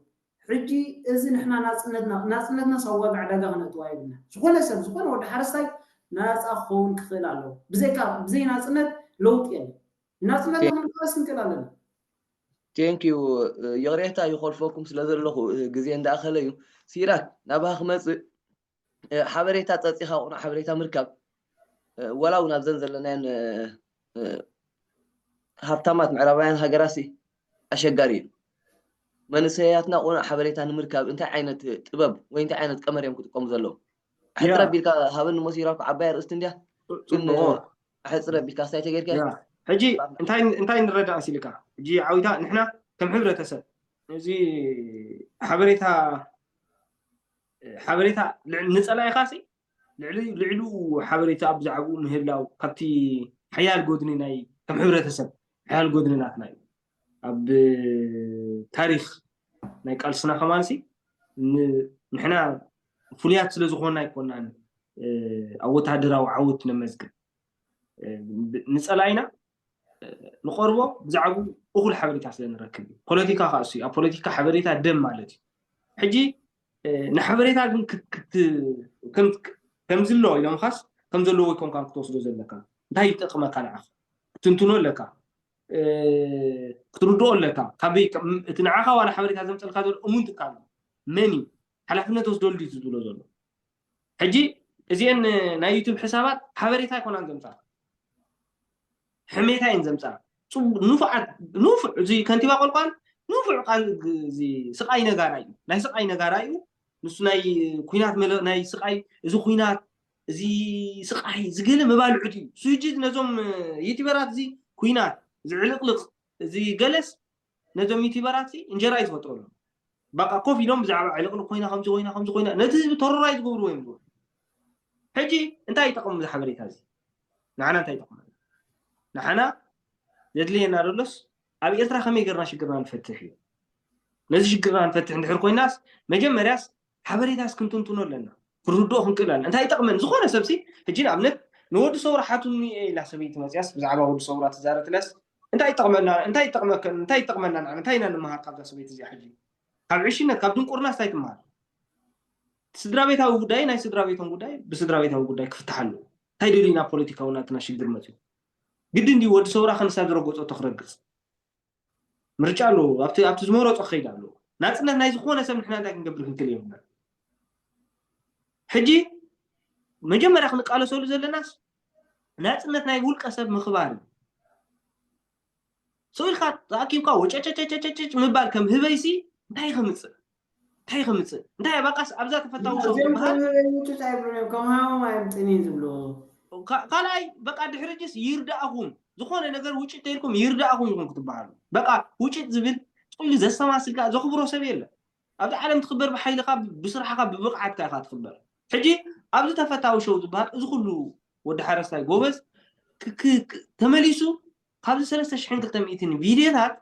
ሕጂ እዚ ንሕና ናፅነትና ናፅነትና ሳዋጋ ዕዳጋ ክነእትዋ ይብልና ዝኾነ ሰብ ዝኾነ ወዲ ሓረስታይ ናፃ ክኸውን ክኽእል ኣለዎ ብዘይካ ብዘይ ናፅነት ለውጥ የለን ናፅነትና ክንመለስ ክንክእል ኣለና Thank you. ይቕሬታ ይኾልፈኩም ስለ ዘለኹ ግዜ እንዳኣኸለ እዩ። ሲራክ ናብኻ ክመፅእ ሓበሬታ ፀፂኻ ቁኑዕ ሓበሬታ ምርካብ ወላ እውን ኣብዘን ዘለናየን ሃብታማት ምዕራባውያን ሃገራሲ ኣሸጋሪ እዩ። መንእሰያትና ቁኑዕ ሓበሬታ ንምርካብ እንታይ ዓይነት ጥበብ ወይ እንታይ ዓይነት ቀመር እዮም ክጥቀሙ ዘለዉ? ሕፅረ ቢልካ ሃበኒ ሞ ሲራክ ዓባይ ኣርእስቲ እንድያ ግን ሕፅረ ቢልካ ስታይ ተገይርካ ሕጂ እንታይ እንታይ ንረዳእ መሲልካ ሕጂ ዓዊታ ንሕና ከም ሕብረተሰብ እዚ ሓበሬታ ሓበሬታ ንፀላኢኻ ሲ ልዕሊ ልዕሉ ሓበሬታ ብዛዕባኡ ምህላው ካብቲ ሓያል ጎድኒ ናይ ከም ሕብረተሰብ ሓያል ጎድኒ ናትና እዩ ኣብ ታሪክ ናይ ቃልስና ከማንሲ ንሕና ፍሉያት ስለ ዝኾንና ኣይኮናን ኣብ ወታደራዊ ዓወት ነመዝግብ ንፀላኢና ንቐርቦ ብዛዕባኡ እኹል ሓበሬታ ስለ ንረክብ እዩ ፖለቲካ ከዓ እሱ ኣብ ፖለቲካ ሓበሬታ ደም ማለት እዩ ሕጂ ንሓበሬታ ግን ከምዚ ኣሎ ኢሎምካስ ከም ዘለዎ ይኮንካ ክትወስዶ ዘለካ እንታይ ይጠቅመካ ንዓኻ ክትንትኖ ኣለካ ክትርድኦ ኣለካ ካበይ እቲ ንዓኻ ዋላ ሓበሬታ ዘምፀልካ ዘሎ እሙን ትካል መን እዩ ሓላፍነት ወስደሉ ድዩ ዝብሎ ዘሎ ሕጂ እዚአን ናይ ዩቱብ ሕሳባት ሓበሬታ ኣይኮናን ዘምፃ ሕሜታ እየን ዘምፃ ንፉዓት ንፉዕ እዚ ከንቲባ ቆልቋል ንፉዕ ስቃይ ነጋራ እዩ ናይ ስቃይ ነጋራ እዩ ንሱ ናይ ኩናት ናይ ስቃይ እዚ ኩናት እዚ ስቃይ ዝገለ መባልዑት እዩ ስጂ ነዞም ዩቲበራት እዚ ኩናት ዝዕልቅልቅ እዚ ገለስ ነዞም ዩቲበራት እንጀራ እዩ ዝፈጥረሎም በቃ ኮፍ ኢሎም ብዛዕባ ዕልቅልቅ ኮይና ከምዚ ኮይና ከምዚ ኮይና ነቲ ህዝቢ ተሮራይ ዝገብርዎ እዮም ዝብሉ ሕጂ እንታይ ይጠቅም እዚ ሓበሬታ እዚ ንዓና እንታይ ይጠቅመና ንዓና ዘድልየና ደሎስ ኣብ ኤርትራ ከመይ ገርና ሽግርና ንፈትሕ እዩ ነዚ ሽግርና ንፈትሕ እንድሕር ኮይናስ መጀመርያስ ሓበሬታስ ክንትንትኖ ኣለና ክርድኦ ክንክእል ኣለና እንታይ ይጠቅመን ዝኾነ ሰብሲ ሕጂ ንኣብነት ንወዲ ሰውራ ሓቱኒ ኢላ ሰበይቲ መፅያስ ብዛዕባ ወዲ ሰውራ ትዛረትለስ እንታይ ይጠቅመና እንታይ ይጠቅመከን እንታይ ይጠቅመና ንዓና እንታይ ኢና ንምሃር ካብዛ ሰበይቲ እዚኣ ሕጂ ካብ ዕሽነት ካብ ድንቁርና ስታይ ትምሃር ስድራ ቤታዊ ጉዳይ ናይ ስድራ ቤቶም ጉዳይ ብስድራ ቤታዊ ጉዳይ ክፍትሓሉ እንታይ ደልዩ ናብ ፖለቲካዊ ናትና ሽግር መፅዩ ግዲ እንዲ ወዲ ሰውራ ከንሳ ዝረገፆ ተክረግፅ ምርጫ ኣለዎ ኣብቲ ኣብቲ ዝመረፆ ክኸይድ ኣለዎ ናፅነት ናይ ዝኾነ ሰብ ንሕና እንታይ ክንገብር ክንክእል የብልና ሕጂ መጀመርያ ክንቃለሰሉ ዘለናስ ናፅነት ናይ ውልቀ ሰብ ምኽባር እዩ ስኡ ኢልካ ተኣኪብካ ወጨጨጨጨጭ ምባል ከም ህበይሲ እንታይ ከምፅእ እንታይ ከምፅእ እንታይ በቃስ ኣብዛ ተፈታዊ ሰው እዚኦም ዝበሃል ከም ህበይ ውጭጭ ኣይብሉን እዮም ከም ሃሞም ኣየምፅእን እዩ ዝብሉ ካ- ካልኣይ በቃ ድሕሪ ጅስ ይርዳእኹም ዝኾነ ነገር ውጭት ተይልኩም ይርዳእኹም ኢኹም ክትበሃሉ በቃ ውጭት ዝብል ጥሉ ዘስተማስልካ ዘኽብሮ ሰብ የለን ኣብዚ ዓለም ትኽበር ብሓይልኻ ብስራሕኻ ብብቕዓትካ ኢኻ ትኽበር ሕጂ ኣብዚ ተፈታዊ ሸው ዝበሃል እዚ ኩሉ ወዲ ሓረስታይ ጎበዝ ክ- ክ- ክ- ተመሊሱ ካብዚ ሰለስተ ሽሕን ክልተ ሚእትን ቪድዮታት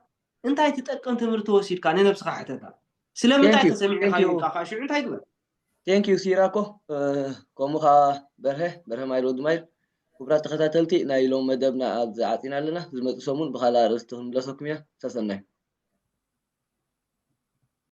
እንታይ ትጠቅም ትምህርቲ ወሲድካ ንነብስኻ ሕተታ ስለምንታይ Thank you. ተሰሚዕካ Thank you. ኢልካ ከዓ ሽዑ እንታይ ግበር Thank you ሲራኮ። ከምኡ ከዓ በርሀ በርሀ ማይል ወዲ ማይል። ክቡራት ተኸታተልቲ፣ ናይ ሎም መደብና ኣብዚ ዓፂና ኣለና። ዝመፁ ሰሙን ብካልእ ኣርእስቲ ክንምለሰኩም ኢና። ሰሰናይ።